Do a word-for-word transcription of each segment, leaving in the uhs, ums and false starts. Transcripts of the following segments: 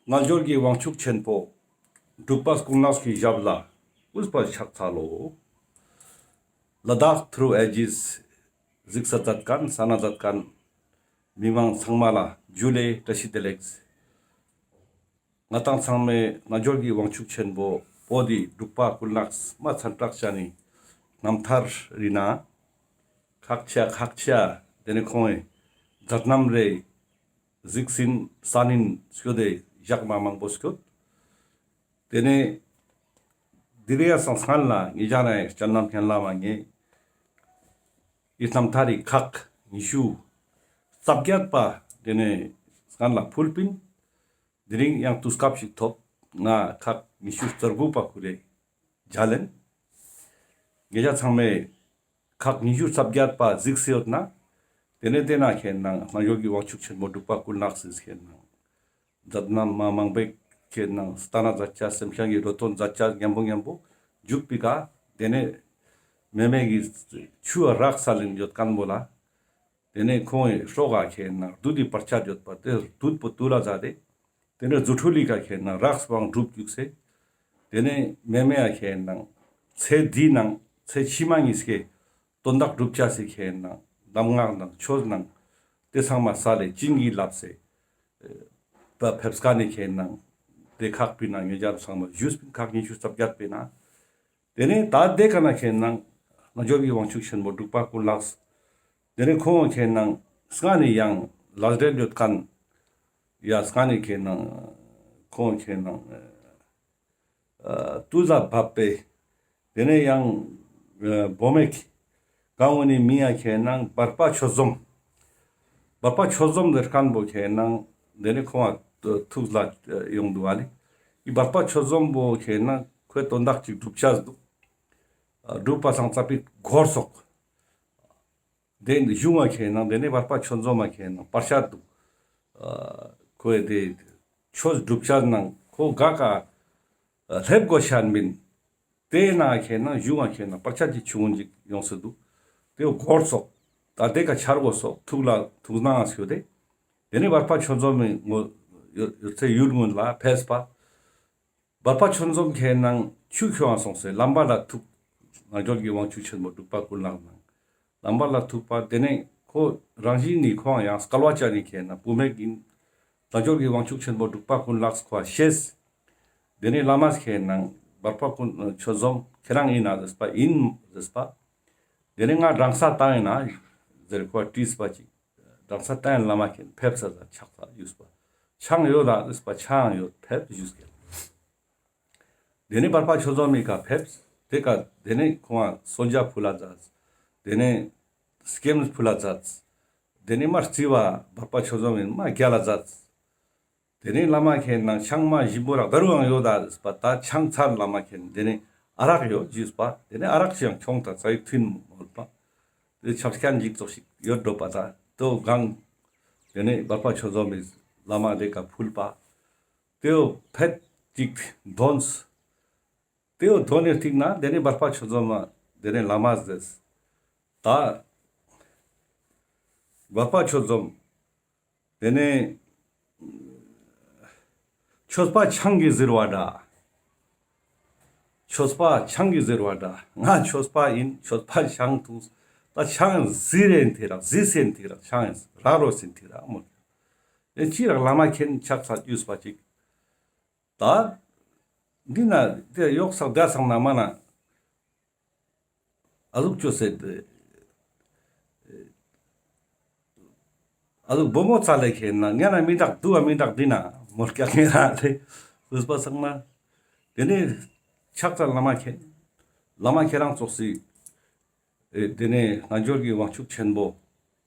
རྣལ་འབྱོར་གྱི་དབང་ཕྱུག་ཆེན་པོ་འབྲུག་པ་ཀུན་ལེགས་ཀྱི་ཞབས་ལ་གུས་པ་ཕྱག་འཚལ་ལོ། ལ་དྭགས་ཐུརུ་ཨེ་ཇིས་གཟིགས་ས་མཛད་མཁན་ས་ན་མཛད་མཁན་མི་མང་ཚང་མ་ལ་ཇུ་ལེ་བཀྲ་ཤིས་བདེ་ལེགས། ང་དང་ཚང་མའི་རྣལ་འབྱོར་གྱི་དབང་ཕྱུག་ཆེན་པོ་བོ་དྷི་འབྲུག་པ་ཀུན་ལེགས་མ་མཚན་གྲགས་ཅན་ནི་རྣམ་ཐར་རི་ན་ཁག་ཆེ་ཁག་ཆེ་དེ་ནས་ཁོང་ངི་མཛད་རྣམ་རེ་གཟིགས་ཟིན་ས་ནིན་སྐྱོད་དེ་ཞག་མ་མང་པོ་སྐྱོད། དེ་ནས་དེ་རིང་ཡ་སང་སྔན་ལ་ངེད་ཅག་ནའི་སྤྱན་ལམ་སྙན་ལམ་མ་ངེ་ཡི་རྣམ་ཐར་རི་ཁག་ཉི་ཤུ་རྩ་བརྒྱད་པ་དེ་ནས་སྔན་ལ་ཕུལ་པིན། དེ་རིང་ཡང་དུས་སྐབས་ཤིག་ཐོབ། ང་ཁག་ཉི་ཤུ་རྩ་དགུ་པ་ཁུ་རེ་མཇལ་ལེན། ངེད་ཅག་ཚང་མས་ཁག་ཉི་ཤུ་རྩ་བརྒྱད་པ་གཟིགས་སེ་ཡོད་ན། དེ་ནས་དེ་ན་ཁེན་ནང་རྣལ་འབྱོར་གྱི་དབང་ཕྱུག་ཆེན་པོ་འབྲུག་པ་ཀུན་ལེགས་སི་ཁེན་ནང་མཛད་རྣམ་མ་མང་པོ་ཁེན་ནང་སྟན་ན་མཛད་ཅེས་སེམས་ཅན་གྱི་འགྲོ་དོན་མཛད་ཅེས་མཉམ་པོ་མཉམ་པོ་འཇུག་པའི་ཀ་དེ་ནས་མེ་མེ་གི་ཆུ་རགས་ས་ལིང་ཡོད་མཁན་པོ་ལ། དེ་ནས་ཁོང་ངི་སྲོག་ག་ཁེན་ནང་བདུད་དི་བར་ཆད་ཡོད་པ་དེ་བདུད་པོ་བཏུལ་ལ་མཛད་དེ། དེ་ནས་རྫུ་འཕྲུལ་ལི་ཀ་ཁེན་ནང་རགས་པའང་འགྲུབ་བཅུག་སེ། དེ་ནས་མེ་མེ་ཡ་ཁེན་ནང་ཚེ་འདི་ནང་ཚེ་ཕྱི་མ་གཉིས་ཀའི་དོན་དག་འགྲུབ་ཅེས་སི་ཁེན་ནང་གདམས་ངག་ནང་ཆོས་ནང་དེ་ཚང་མ་སལ་ལེ་བྱིན་གྱིས་བརླབས་སེ། ཕེབས་མཁན་ནི་ཁེན་ནང་དེ་ཁག་པའི་ནང་ངེད་ཅག་ཚང་མ་ཞུས་པིན། ཁག་ཉི་ཤུ་རྩ་བརྒྱད་པའི་ནང་། དེ་ནས་ད་དེ་ཀ་ན་ཁེན་ནང་རྣལ་འབྱོར་གྱི་དབང་ཕྱུག་ཆེན་པོ་འབྲུག་པ་ཀུན་ལེགས། དེ་ནས་ཁོང་ཁེན་ནང་སྔ་ནས་ཡང་ལས་འབྲེལ་ཡོད་མཁན། ཡ་སྔ་ནས་ཁེན་ནང་ཁོང་ཁེན་ནང་ཨ་ཏུ་ཟ་བབས་པའི། དེ་ནས་ཡང་ཨ་བོ་མེ་གི་གང་འོ་ནི་མི་ཡ་ཁེན་ནང་བར་པ་ཆོས་འཛོམས། བར་པ་ཆོས་འཛོམས་དེ་མཁན་པོ་ཁེན་ནང་དེ་ནས་ཁོང་ང་ཐུགས་ལ་ཡོང་འདུག་ཨ་ལེ། ཡི་བར་པ་ཆོས་འཛོམས་པོ་ཁེན་ནང་ཁོའི་དོན་དག་ཅིག་འགྲུབ་ཅེས་འདུག། ཨ་འགྲུབ་པ་སང་ཙ་པིག་འགོར་སོག། དེ་གཞུང་ང་ཁེན་ནང་དེ་ནས་བར་པ་ཆོས་འཛོམས་མ་ཁེན་ནང་བར་ཆད་འདུག། ཨ་ཁོའི་དེ་ཆོས་སྒྲུབ་ཅེས་ནང་ཁོ་ག་ཀ་ཨ་སླེབས་དགོས་ཤན་མིན། དེ་ན་ཁེན་ནང་གཞུང་ང་ཁེན་ནང་བར་ཆད་ཅིག་ཆུང་ངུན་ཅིག་ཡོང་སྲིད་འདུག། དེ་འགོར་སོག། ད་དེ་ཀ་ཆར་དགོས་སོག་ཐུགས་ལ་ཐུགས་སྣང་ང་སྐྱོད་དེ། དེ་ནས་བར་པ་ཆོས་འཛོམས་མི་ངོ་ཡོད་ཚེ་ཡུལ་ངུན་ལ་ཕེབས་པ། བར་པ་ཆོས་འཛོམས་ཁེན་ནང་ཆུ་ཁྱོང་སོང་སེ་ལམ་པ་ལ་ཐུག། རྣལ་འབྱོར་གྱི་དབང་ཕྱུག་ཆེན་པོ་འབྲུག་པ་ཀུན་ལེགས་ནང་ལམ་པ་ལ་ཐུག་པ། དེ་ནས་ཁོ་རང་བཞིན་ནི་ཁོང་ཡང་སྐལ་བ་ཅན་ནི་ཁེན་ནང་བུད་མེད་ཡིན། རྣལ་འབྱོར་གྱི་དབང་ཕྱུག་ཆེན་པོ་འབྲུག་པ་ཀུན་ལེགས་ཁོ་ཤེས། དེ་ནས་བླ་མ་ཁེན་ནང་བར་པ་ཀུན་ཆོས་འཛོམས་ཁྱེད་རང་ཡིན་ན་ཟེར་པ། ཡིན་ཟེར་པ། དེ་ནས་ང་གྲངས་ས་བཏང་ཡིན་ན་ཟེར་ཁོ་དྲིས་པ་ཅིག། གྲངས་ས་བཏང་ཡིན། བླ་མ་ཁེན་ཕེབས་ས་ཆགས་ས་ཡོད་པ། ཆང་ཡོད་ད་ཟེར་པ། ཆང་ཡོད་ཕེབས་ཞུས་ཀྱང་། དེ་ནས་བར་པ་ཆོས་འཛོམས་མི་ཀ་ཕེབས། དེ་ཀ་དེ་ནས་ཁོང་ང་གསོལ་ཇ་ཕུལ་ལ་མཛད། དེ་ནས་སྐྱེམས་ཕུལ་ལ་མཛད། དེ་ནས་མ་རྩི་བ་བར་པ་ཆོས་འཛོམས་མི་མ་རྒྱལ་ལ་མཛད། དེ་ནས་བླ་མ་ཁེན་ནང་ཆང་མ་ཞིམ་པོ་རག་ད་རུང་ཡང་ཡོད་ད་ཟེར་པ། ད་ཆང་ཚར་བླ་མ་ཁེན། དེ་ནས་ཨ་རག་ཡོད་ཞུས་པ། དེ་ནས་ཨ་རག་ཅིག་ཡང་ཁྱོང་ད་ཙ་ཡིག་ཐུན་མོལ་པ། དེ་ཆབ་སྐྱན་འཇིག་ཙོགས་ཤིག་ཡོད་འགྲོ་པ། ད་དོ་གང་། དེ་ནས་བར་པ་ཆོས་འཛོམས་མི་བླ་མ་དེ་ཀ་ཕུལ་པ། དེའོ་ཕེད་ཅིག་དོན། དེའོ་དོན་ནི་ཐིག་ན་དེ་ནས་བར་པ་ཆོས་འཛོམས་མ་དེ་ནས་བླ་མ་ཟེར། ད་བར་པ་ཆོས་འཛོམས། དེ་ནས་ཆོས་པ་ཆང་གིས་གཟིར་བ་འདྲ། ཆོས་པ་ཆང་གིས་གཟིར་བ་འདྲ། ང་ཆོས་པ་ཡིན། ཆོས་པ་ཆང་འཐུང་། ད་ཆང་གཟིར་ཡིན་དེ་རག། གཟིར་ཡིན་དེ་རག། ཆང་རག་རོ་ཡིན་དེ་རག་མོ། དེ་ཅི་རག་བླ་མ་ཁེན་ཆགས་ས་ཡུས་པ་ཅིག། ད་འདི་ན་དེ་ཡོག་སག་དེ་སང་ན་མ་ན། ཨ་ཟུག་ཅོ་སེ་དེ། ཨ་ཟུག་བུ་མོ་ཚ་ལེ་ཁེན་ན་ཉན་ན་མི་དག། དུ་བ་མི་དག་འདི་ན་མོལ་ཀྱག་ངེ་ར་ལེ། ཟུས་པ་སང་ན། དེ་ནས་ཆགས་ས་བླ་མ་ཁེན། བླ་མ་ཁྱེད་རང་ཙོགས་སི། ཨེ་དེ་ནས་རྣལ་འབྱོར་གྱི་དབང་ཕྱུག་ཆེན་པོ་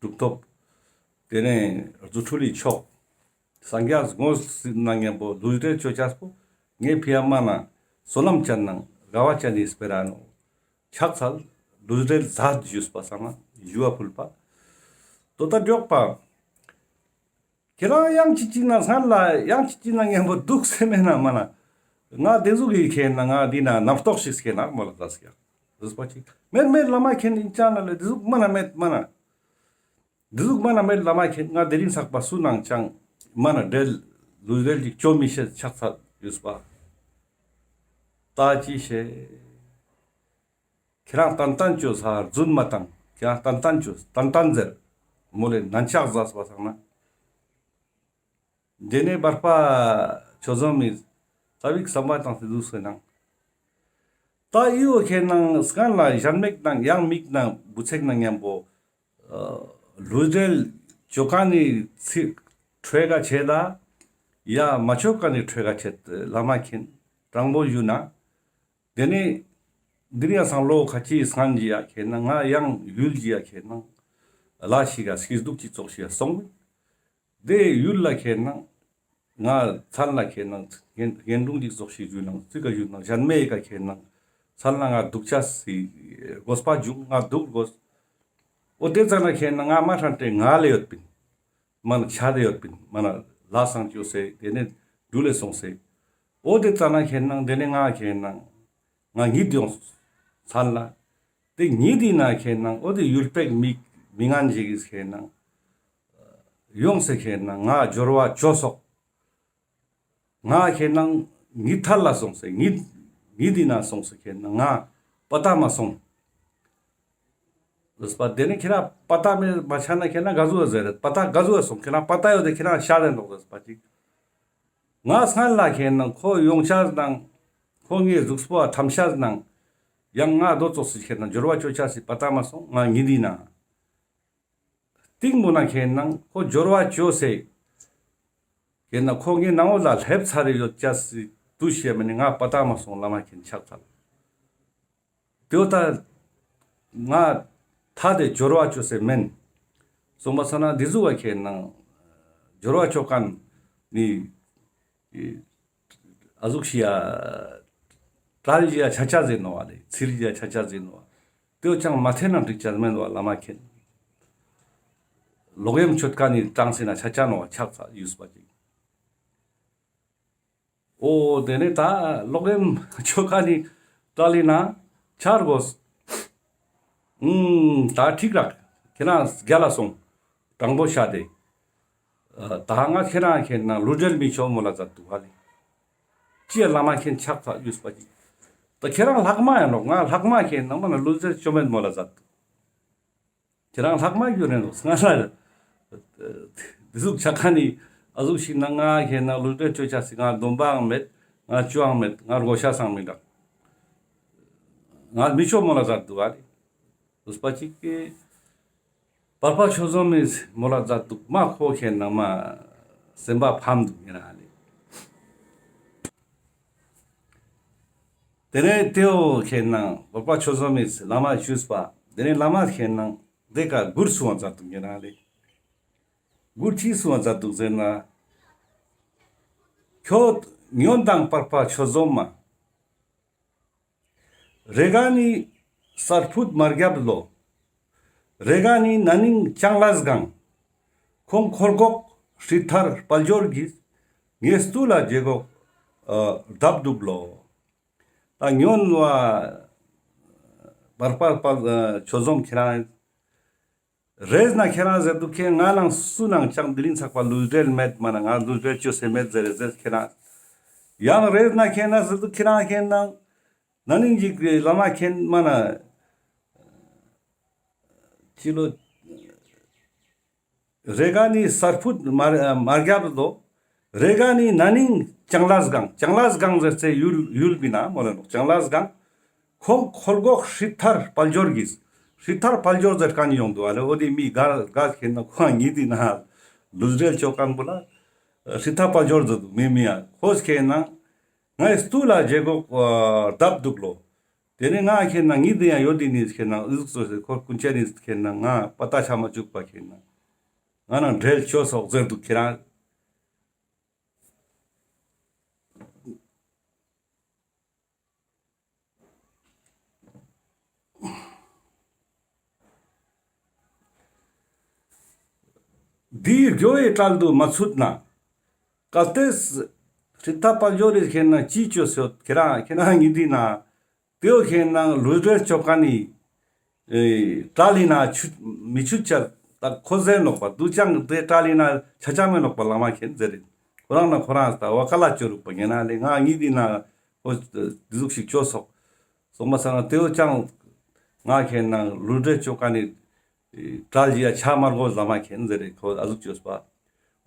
གྲུབ་ཐོབ། དེ་ནས་རྫུ་འཕྲུལ་ལི་མཆོག། སངས་རྒྱས་དངོས་སུ་ན་མཉམ་པོ་ལུས་འབྲེལ་ཅོ་ཅེས་པོ། ངའི་ཕི་ཡ་མ་ན་བསོད་ནམས་ཅན་ནང་དགའ་བ་ཅན་ནི་སྤེ་ར་ནོ། ཕྱག་འཚལ་ལུས་འབྲེལ་མཛད་ཞུས་པ་སང་ན་ཞུ་བ་ཕུལ་པ། དོ་ད་མགྱོགས་པ། ཁྱེད་རང་ཡང་ཅི་ཅི་ན་སྔར་ལ་ཡང་ཅི་ཅི་ན་མཉམ་པོ་འདུག་སེ་མེད་ན་མ་ན། ང་དེ་ཟུག་གི་ཁེན་ན་ང་འདི་ན་རྣམ་རྟོག་ཞིག་སྐྱེ་ན་མོལ་ལ་ཟ་སྐྱ། ཟུས་པ་ཅིག་མེད་མེད་བླ་མ་ཁེན་ཡིན་ཅང་ན་ལེ་དེ་ཟུག་མ་ན་མེད་མ་ན། འདི་ཟུག་མ་ན་མེད་བླ་མ་ཁེན། ང་དེ་རིང་ཚག་པ་སུ་ནང་ཅང་མ་ན་འབྲེལ་ ལུས་འབྲེལ་ཅིག་ཅོ་མི་ཤེས་ཆགས་ཚར་ཡོད་པ། ད་ཅི་ཤེས། ཁྱེད་རང་ཏན་ཏན་ཅོས་ས་རྫུན་མ་བཏང་། ཁྱེད་རང་ཏན་ཏན་ཅོས། ཏན་ཏན་ཟེར། མོ་ལེ་ནན་ཆགས་ཟ་བ་སང་ན། དེ་ནས་བར་པ་ཆོས་འཛོམས་མི་ཙ་བིག་བསམ་པ་བཏང་སྟེ་འདུག་སེ་ནང་། ད་ཨི་བོ་ཁེ་ནང་སྔན་ལ་ཞན་མིག་ནང་ཡང་མིག་ནང་བུ་ཚེག་ནང་མཉམ་པོ་ལུས་འབྲེལ་ཅོ་ཁན་ནི་ཚིག་ཁྲོས་ཀ་ཆེ་ད་ཡ་མ་ཅོ་ཁན་ནི་ཁྲོས་ཀ་ཆེ་བླ་མ་མཁྱེན་དྲང་པོ་ཞུ་ན། དེ་ནས་འདིར་ཡང་སང་ལོ་ཁ་ཅིག་སྔན་གྱི་ཡ་ཁེ་ནང་ང་ཡང་ཡུལ་གྱི་ཡ་ཁེ་ནང་ལ་ཞིག་ག་སྐྱིད་སྡུག་ཅིག་ཙོགས་ཤིག་སོང་། དེ་ཡུལ་ལ་ཁེ་ནང་ང་མཚན་ལ་ཁེ་ནང་གཞན་གཞན་དྲུང་ཅིག་ཙོགས་ཤིག་ཞུ་ནང་ཚིག་ག་ཞུ་ནང་གཞན་མེད་ཀ་ཁེ་ནང་མཚན་ལ་ང་འདུག་ཆ་སི་དགོས་པ་བྱུང་། ང་འདུག་དགོས། འོ་དེ་ཙ་ན་ཁེ་ནང་ང་མ་ཧྲན་ཏེ་ང་ལ་ཡོད་པིན། མ་ན་ཆ་དེ་ཡོད་པིན། མ་ན་ལ་སང་ཅོས་སེ་དེ་ནས་འགྲུལ་ལེ་སོང་སེ། འོ་དེ་ཙ་ན་ཁེ་ནང་དེ་ནས་ང་ཁེ་ནང་ང་ཉིད་ཡོང་མཚན་ལ། དེ་ཉིད་དེ་ན་ཁེ་ནང་འོ་དེ་ཡུལ་པེག་མི་མི་ངན་ཞིག་གིས་ཁེ་ནང་ཡོང་སེ་ཁེ་ནང་ང་སྦྱོར་བ་ཅོ་སོག་ང་ཁེ་ནང་ཉི་ཐལ་ལ་སོང་སེ་ཉི་ཉི་དི་ན་སོང་སེ་ཁེ་ནང་ང་པ་ཏ་མ་སོང་། ཟེར་པ་དེ་ནི་ཁེ་ན་པ་ཏ་མེ་མ་ཆ་ན་ཁེ་ན་ག་ཟུག་ཟེར་རེད། པ་ཏ་ག་ཟུག་སོང་ཁེ་ན་པ་ཏ་ཡོད་དེ་ཁེ་ན་ཤ་རེད་འདུག་ཟེར་པ་ཅིག་ང་སྔན་ལ་ཁེ་ནང་ཁོ་ཡོང་ཆ་ནང་ཁོ་ངའི་གཟུགས་པོ་ཐམ་ཆ་ནང་ཡང་ང་རྡོ་ཙོགས་སི་ཁེ་ནང་སྦྱོར་བ་ཅོ་ཆ་སི་པ་ཏ་མ་སོང་། ང་ཉི་དི་ན། སྟིང་མོ་ན་ཁེ་ནང་ཁོ་སྦྱོར་བ་ཅོས་སེ། ཁེ་ནང་ཁོ་ངའི་ནང་འོ་ལ་སླེབས་ཚར་རེ་ཡོད་ཅ་སི་དུ་ཤེས་མ་ནི་ང་པ་ཏ་མ་སོང་བླ་མ་མཁྱེན་ཆགས་ཚར། དེའོ་ད་ང་ཐ་དེ་སྦྱོར་བ་ཅོས་སེ་མེན། སོང་པ་ས་ན་འདི་ཟུག་བ་ཁེ་ནང་སྦྱོར་བ་ཅོ་ཁན་ནི། ཨ་ཟུག་ཤི་ཡ། གྲལ་ཞི་ཡ་ཆ་ཆ་ཟེར་ནོ་བ་ལེ། ཚིར་ཞི་ཡ་ཆ་ཆ་ཟེར་ནོ་བ། དེའོ་ཅང་མ་ཐེ་ན་འགྲིག་ཅ་མེན་བ་བླ་མ་མཁྱེན། ལོག་གཡེམ་ཆོད་ཁན་ནི་གྲངས་སེ་ན་ཆ་ཆ་ནོ་བ་ཆགས་ཚ་ཡུས་པ་ཅིག་འོ་དེ་ནས་ད་ལོག་གཡེམ་ཆོད་ཁན་ནི་གྲལ་ལི་ན་ཆར་གོས། ཨུམ་ད་ཁྲིག་རག་ཁེ་ན་རྒྱ་ལ་སོང་། དྲང་པོ་ཤ་དེ། ད་ང་ཁེ་རང་ཁེ་ན་ལུས་འབྲེལ་མི་ཆོ་མོལ་ལ་ཛད་དུག་ཧ་ལེ། ཅི་ཡ་བླ་མ་མཁྱེན་ཆགས་ཚ་ཡུས་པ་ཅིག་ད་ཁེ་རང་ལྷག་མ་ཡ་ནོག་ང་ལྷག་མ་ཁེ་ན་མ་ན་ལུས་འབྲེལ་ཆོ་མེད་མོལ་ལ་ཛད་དུག་ཁེ་རང་ལྷག་མ་གྱུར་རེ་ནོག་སྔ་ལ། འདི་ཟུག་ཆ་ཁན་ནི་ཨ་ཟུག་ཞིག་ན་ང་ཁེ་ན་ལུས་འབྲེལ་ཆོ་ཆ་སི་ང་སྡོམ་པའང་མེད། ང་ཆོའང་མེད། ང་རྒོ་ཤ་སང་མི་འདྲ། ང་མི་ཆོ་མོལ་ལ་ཛད་དུག་ཨ་ལེ། ཡུས་པ་ཅིག་གི་བར་པ་ཆོས་འཛོམས་མི་མོལ་ལ་ཛད་དུག་མ་ཁོ་ཁེ་ན་མ་སེམས་པ་ཕམ་དུག་ཉེ་རང་ལེ། དེ་ནས་དེའོ་ཁེ་ན་བར་པ་ཆོས་འཛོམས་མི་བླ་མ་ཞུས་པ། དེ་ནས་བླ་མ་ཁེ་ན་དེ་ཀ་མགུར་གསུང་བ་ཛད་དུག་ཉེ་རང་ལེ། མགུར་ཅི་གསུང་བ་ཛད་དུག་ཟེར་ན། ཁྱོད་ཉོན་དང་བར་པ་ཆོས་འཛོམས་མ། རེ་ག་ནི་སར་ཕུད་མར་གྱབ་ལོ། རེ་ག་ནི་ན་ནིང་ལྕང་ལས་གང་། ཁོང་ཁོལ་གོག་སྲིད་ཐར་དཔལ་འབྱོར་གྱིས། ངའི་སྟུ་ལ་རྗེ་གོག་ཨ་རྡབ་དུག་ལོ། ད་ཉོན་བ་བར་པ་བར་པ་ཆོས་འཛོམས་ཁྱེ་རང་རེས་ན་ཁྱེ་རང་ཟེར་དུག་ཁེ་ང་ནང་སུ་ནང་ཅང་དི་རིང་ཚག་པ་ལུས་འབྲེལ་མེད་མ་ན་ང་ལུས་འབྲེལ་ཅོས་སེ་མེད་ཟེར་རེ་ཟེར་ཁྱེ་རང་། ཡང་རེས་ན་ཁྱེ་ན་ཟེར་དུག་ཁྱེ་རང་ཁེ་ནང་ན་ནིང་ཅིག་བླ་མ་མཁྱེན་མ་ན་ཅི་ལོ། རེ་ག་ནི་སར་ཕུད་མར་མར་གྱབ་ལོ། རེ་ག་ནི་ན་ནིང་ལྕང་ལས་གང་། ལྕང་ལས་གང་ཟེར་ཚེ་ཡུལ་ཡུལ་བི་ན་མོལ་ལ་ནོག་ལྕང་ལས་གང་། ཁོང་ཁོལ་གོག་སྲིད་ཐར་དཔལ་འབྱོར་གྱིས། སྲིད་ཐར་དཔལ་འབྱོར་ཟེར་ཁན་ཡོང་དུག་ཨ་ལེ། འོ་དེ་མི་ག་ག་ཁེ་ན་ཁོང་ཉིད་དི་ན་ལུས་འབྲེལ་ཅོ་ཁན་བོ་ལ་སྲིད་ཐར་དཔལ་འབྱོར་ཟེར་དུག་མི་མི་ཡ་ཁོས་ཁེ་ན་ངའི་སྟུ་ལ་རྗེ་གོག་རྡབ་དུག་ལོ། དེ་ནས་ང་ཁེ་ན་ཉིད་དི་ཡང་ཡོད་དི་ནི་ཁེ་ན་ཨི་ཟུག་ཙོགས་སེ་ཁོ་ཀུན་ཆ་ནི་ཁེ་ན་ང་པ་ཏ་ཆ་མ་ཅུག་པ་ཁེ་ན་ང་ནང་འབྲེལ་ཅོས་སོག་ཟེར་དུག་ཁེ་རང་། འདིའི་རྒྱོ་ཡི་གྲལ་དུ་མ་ཚུད་ན། གལ་ཏེ་སྲིད་ཐར་དཔལ་འབྱོར་རི་ཁེ་ན་ཅི་ཅོས་ཡོད་ཁེ་རང་ཁེ་ན་ཉིད་དི་ན། དེའོ་ཁེ་ན་ལུས་འབྲེལ་ཅོ་ཁན་ནི་ཨེ་གྲལ་ལི་ན་ཆུད་མི་ཆུད་ཆ་ད་ཁོ་ཟེར་ནོག་པ་དུ་ཅང་དེ་གྲལ་ལི་ན་ཆ་ཆ་མེ་ནོག་པ་བླ་མ་མཁྱེན་ཟེར་རེ། ཁོ་རང་ན་ཁོ་རང་ལྟ་བ་ཀ་ལ་ཅོ་རུག་པ་ཉེ་ན་ལེ། ང་ཉིད་དེ་ན་ཁོ་དེ་ཟུག་ཞིག་ཅོ་སོག་སོང་མ་ས་ན་དེའོ་ཅང་ང་ཁེ་ན་ལུས་འབྲེལ་ཅོ་ཀ་ནི་གྲལ་ཞིག་ཡ་ཆ་མར་གོ་ལ་མ་ཁེན་ཟེར་རེ་ཁོ་ཨ་ཟུག་ཅོས་པ།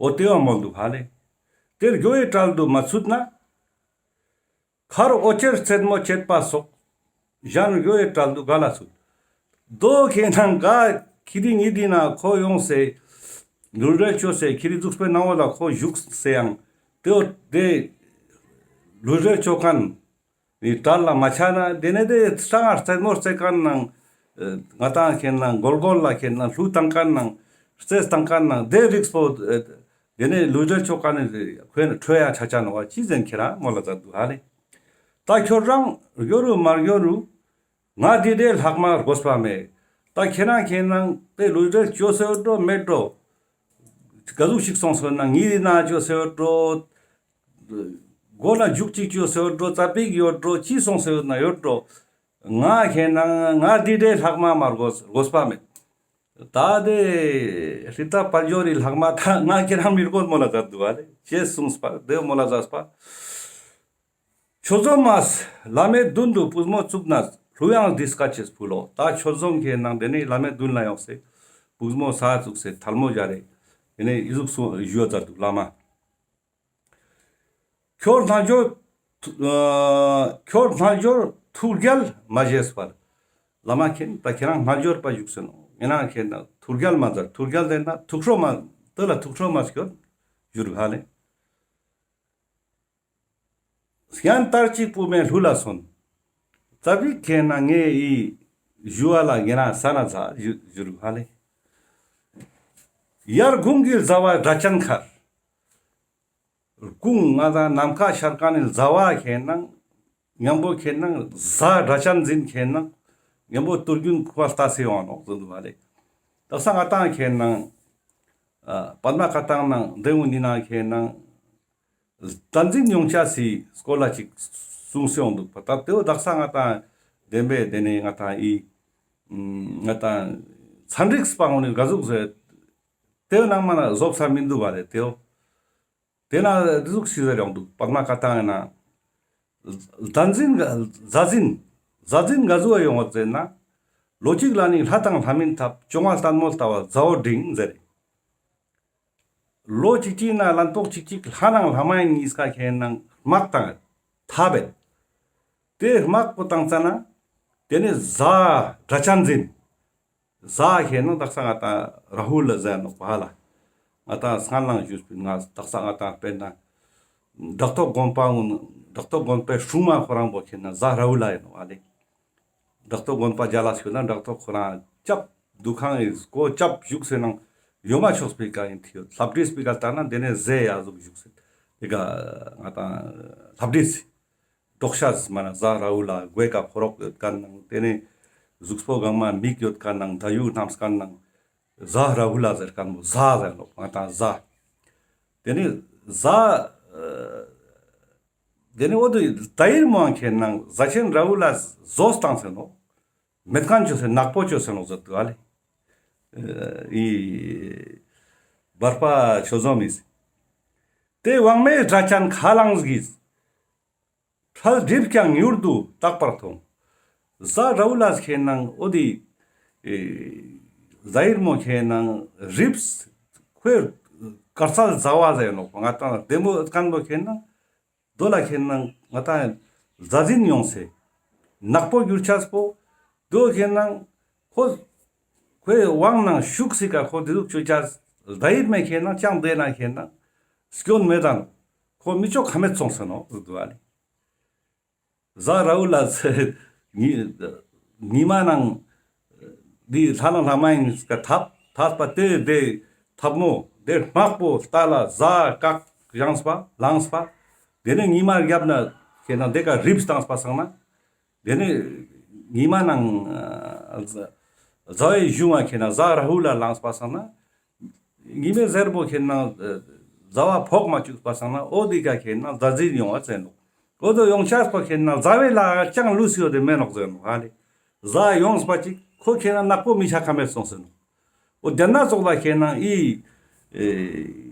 འོ་དེ་བ་མོལ་འདུག་ཧ་ལེ། དེར་འགྱོ་བའི་གྲལ་དུ་མ་ཚུད་ན། མཁར་ཨོ་ཅེར་རྩེད་མོ་བྱེད་པ་སོགས། གཞན་འགྱོ་བའི་གྲལ་དུ་ག་ལ་ཚུད། དོ་ཁེ་ན་ག་ཁི་དི་ཉི་དི་ན་ཁོ་ཡོང་སེ། ལུས་འབྲེལ་ཅོ་སེ་ཁི་དི་ཟུགས་པའི་ནང་བོ་ལ་ཁོ་བཞུགས་སེ་ཡང་། དེའོ་དེ་ལུས་འབྲེལ་ཅོ་ཁན་ནི་གྲལ་ལ་མ་ཆ་ན་དེ་ནས་དེ་སང་རྩེད་མོ་རྩེ་ཁན་ནང་། ང་ཏང་ཁེ་ན་མགོལ་མགོལ་ལ་ཁེ་ན་གླུ་བཏང་ཁན་ནང་རྩེད་བཏང་ཁན་ནང་དེ་རིགས་པོ། དེ་ནས་ལུས་འབྲེལ་ཅོ་ཁན་ནི་ཁོའི་ཁྲོད་ཡང་ཆ་ཆ་ནོག་པ་ཅི་ཟེར་ཁྱེ་རང་མོལ་ལ་མཛད་འདུག་ཧ་ལེ། ད་ཁྱོད་རང་འགྱོ་རུ་མ་འགྱོ་རུ། ང་འདི་འདྲའི་ལྷག་མ་དགོས་པ་མེད། ད་ཁྱེ་རང་ཁེ་ན་དེ་ལུས་འབྲེལ་ཅོ་སེ་འགྲོ་མེད་འགྲོ། ག་ཟུག་ཞིག་སོང་སོང་ན་ཉི་དི་ན་ཅོ་སེ་འགྲོ། མགོ་ན་རྒྱུག་ཅིག་ཅོ་སེ་འགྲོ། ཙ་པིག་ཡོད་འགྲོ། ཅི་སོང་སེ་ཡོད་ན་ཡོད་འགྲོ། ང་ཁེ་ན་ང་འདི་འདྲའི་ལྷག་མ་མ་དགོས་དགོས་པ་མེད། ད་དེ་ཧྲི་ཏ་དཔལ་འབྱོར་རི་ལྷག་མ་ད་ང་ཁྱེ་རང་མི་དགོས་མོལ་ལ་མཛད་འདུག་པ་ལེ། ཅེས་གསུངས་པ་དེ་མོལ་ལ་མཛད་པ། ཆོས་འཛོམས་མས་བླ་མའི་མདུན་དུ་པུས་མོ་བཙུགས་ནས་གླུ་དབྱངས་འདི་སྐད་ཅེས་ཕུལ་ལོ། ད་ཆོས་འཛོམས་ཁེ་ན་དེ་ནས་བླ་མའི་མདུན་ལ་ཡོང་སེ་པུས་མོ་ས་བཙུགས་སེ་ཐལ་མོ་སྦྱར་རེ། དེ་ནས་ཨི་ཟུག་སུ་ཞུ་བ་མཛད་འདུག་བླ་མ། ཁྱོད་རྣལ་འབྱོར། ཨ་ཁྱོད་རྣལ་འབྱོར་ཐུགས་རྒྱལ་མ་བཞེས་པར། བླ་མ་ཁེ་ན་ད་ཁྱེ་རང་རྣལ་འབྱོར་པ་བཞུགས་སེ་ནོག་ཉེ་ན་ཁེ་ན་ཐུགས་རྒྱལ་མ་མཛད། ཐུགས་རྒྱལ་དེ་ན་ཐུགས་ཁྲོ་མ། དེ་ལ་ཐུགས་ཁྲོ་མ་སྐྱོད་ཞུ་རུག་ཧ་ལེ། སྙན་དར་ཅིག་པུས་མོའི་གླུ་ལ་སོན། ཙ་པིག་ཁེ་ན་ངའི་ཨི་ཞུ་བ་ལ་ཉེ་ན་ས་ན་ཚ་ཞུ་རུག་ཧ་ལེ། ཡར་དགུང་གི་ཟླ་བ་སྒྲ་གཅན་མཁར། དགུང་ང་དང་ནམ་མཁའ་ཤར་ཁན་ནི་ཟླ་བ་ཁེ་ན་མཉམ་པོ་ཁེ་ན་གཟའ་སྒྲ་གཅན་འཛིན་ཁེ་ན་མཉམ་པོ་དུས་རྒྱུན་ཁོ་ལྟ་སེ་ཡོང་ནོག་ཟེར་འདུག་པ་ལེ། དག་ས་ང་དང་ཁེ་ན་ཨ་པདྨ་བཀའ་ཐང་ནང་དེ་འུ་ནི་ན་ཁེ་ན་བསྟན་འཛིན་ཡོངས་ཆགས་སི་སྐོར་ལ་ཅིག་གསུངས་སེ་ཡོང་འདུག་པ། ད་དེའོ་དག་ས་ང་དང་བདེན་པའི་དེ་ནས་ང་དང་ཨི་ང་དང་ཚན་རིག་པ་འོ་ནི་ག་ཟུག་ཟེར་དེའོ་ནང་མ་ན་བཟོ་ས་མི་འདུག་པ་ལེ། དེའོ་དེ་ན་འདི་ཟུག་ཞིག་ཟེར་ཡོང་འདུག་པདྨ་བཀའ་ཐང་ཡིན་ན། བསྟན་འཛིན་ག་གཟའ་འཛིན། གཟའ་འཛིན་ག་ཟུག་ཡོང་བ་ཟེར་ན། ལོ་གཅིག་ལ་ནི་ལྷ་དང་ལྷ་མིན་ཐབས། བཅོ་ལྔ་ལྟད་མོ་ལྟ་བ་གཟའ་བོ་འབྲིང་ཟེར། ལོ་གཅིག་གཅིག་ན་ལན་ཐོག་གཅིག་གཅིག་ལྷ་ནང་ལྷ་མ་ཡིན་གཉིས་ཀ་ཁེ་ན་དམག་བཏང་ཐབས་བེད། དེ་དམག་པོ་བཏང་ཙ་ན། དེ་ནི་གཟའ་སྒྲ་གཅན་འཛིན། གཟའ་ཁེ་ན་དག་ས་ང་དང་ར་ཧུ་ལ་ཟེར་ནོག་པ་ལ། ང་དང་སྔ་ལང་ཞུས་པིན་ང་དག་ས་ང་དང་དཔེར་ན། བྲག་ཐོག་དགོན་པ་འུན་བྲག་ཐོག་དགོན་པའི་སྲུང་མ་ཁོ་རང་པོ་ཁེ་ན་གཟའ་ར་ཧུ་ལ་ཡིན་ནོག་པ་ལེ། བྲག་ཐོག་དགོན་པ་རྒྱ་ལ་སྐྱོད་ན་བྲག་ཐོག་ཁོ་རང་སྐྱབས་འདུ་ཁང་ཡིན་ཁོ་སྐྱབས་བཞུགས་སེ་ནང་ཡོད་མ་ཆོག་པའི་ཀ་ཡིན་ཐིའོ་ལྷ་བྲིས་པའི་ཀ་ལྟ་ན་དེ་ནས་ཟེ་ཡ་ཟུག་བཞུགས་སེ་དེ་ཀ་ང་དང་ལྷ་བྲིས། འབྲོག་ཤ་མ་ན་གཟའ་ར་ཧུ་ལ་གོས་ཀ་ཕོ་རོག་ཡོད་ཁན་ནང་དེ་ནས་གཟུགས་པོ་གང་མ་མིག་ཡོད་ཁན་ནང་ད་ཡུག་རྣམས་ཁན་ནང་གཟའ་ར་ཧུ་ལ་ཟེར་ཁན་བོ་གཟའ་ཟེར་ནོག་ང་དང་གཟའ། དེ་ནས་གཟའ། དེ་ནས་འོ་དུ་ད་ཡིར་མོ་ཁེ་ན་གཟའ་ཆེན་ར་ཧུ་ལ་ཟོས་བཏང་ཟེར་ནོག་མེད་ཁན་ཅོས་སེ་ནག་པོ་ཅོས་སེ་ནོག་ཟེར་འདུག་ཨ་ལེ། ཨི་བར་པ་ཆོས་འཛོམས་ཡིས། དེ་དབང་མེད་སྒྲ་གཅན་ཁ་རླངས་ཀྱིས། འཕྲལ་འགྲིབ་ཀྱང་མྱུར་དུ་རྟག་པར་མཐོང་། གཟའ་ར་ཧུ་ལ་ཁེ་ན་འོ་དི་ཨེ་གཟའ་ཡིར་མོ་ཁེ་ན་རིབས་ཁོའི་དཀར་ཚལ་ཟླ་བ་ཟེར་ནོག་པ་ང་དང་བདེ་མོ་ཁན་བོ་ཁེ་ན་དོ་ལ་ཁེ་ན་ང་དང་གཟའ་འཛིན་ཡོང་སེ་ནག་པོ་གྱུར་ཆས་པོ་དོ་ཁེ་ན་ཁོ་ཁོའི་དབང་ནང་ཞུགས་སེ་ཀ་ཁོ་དེ་ཟུག་ཅོ་ཆས་གཟའ་ཡིར་མེ་ཁེ་ན་ཅང་དེ་ན་ཁེ་ན་སྐྱོན་མེད་དང་ཁོ་མི་ཆོག་ཁ་མེད་སོང་སེ་ནོག་ཟེར་འདུག་ཨ་ལེ། གཟའ་ར་ཧུ་ལ་ཉི་ཉི་མ་ནང་འདི་ལྷ་ནང་ལྷ་མ་ཡིན་ཀ་ཐབ་ཐབ་པ་དེ་དེ་ཐབ་མོ་དེ་དམག་པོ་ལྟ་ལ་གཟའ་བཀག་བཞེངས་པ་ལངས་པ། དེ་ནས་ཉི་མ་རྒྱབ་ན་ཁེ་ན་དེ་ཀ་རིབས་བཏངས་པ་སང་ན། དེ་ནས་ཉི་མ་ནང་གཟའ་བོའི་གཞུང་ང་ཁེ་ན་གཟའ་ར་ཧུ་ལ་ལངས་པ་སང་ན། ཉི་མའི་ཟེར་པོ་ཁེ་ན་གཟའ་བ་ཕོག་མ་བཅུག་པ་སང་ན་འོ་དི་ཀ་ཁེ་ན་གཟའ་འཛིན་ཡོང་བ་ཟེར་ནོག་འོ་དོ་ཡོང་ཆས་པོ་ཁེ་ན་གཟའ་བོའི་ལ་ཅང་ལུས་སེ་ཡོད་དེ་མེད་ནོག་ཟེར་ནོག་ཧ་ལེ། གཟའ་ཡོངས་པ་ཅིག་ཁོ་ཁེ་ན་ནག་པོ་མི་ཆ་ཁ་མེད་སོང་ཟེར་ནོག་འོ་དེ་ན་ཙོགས་ལ་ཁེ་ན་ཨི་ཨེ་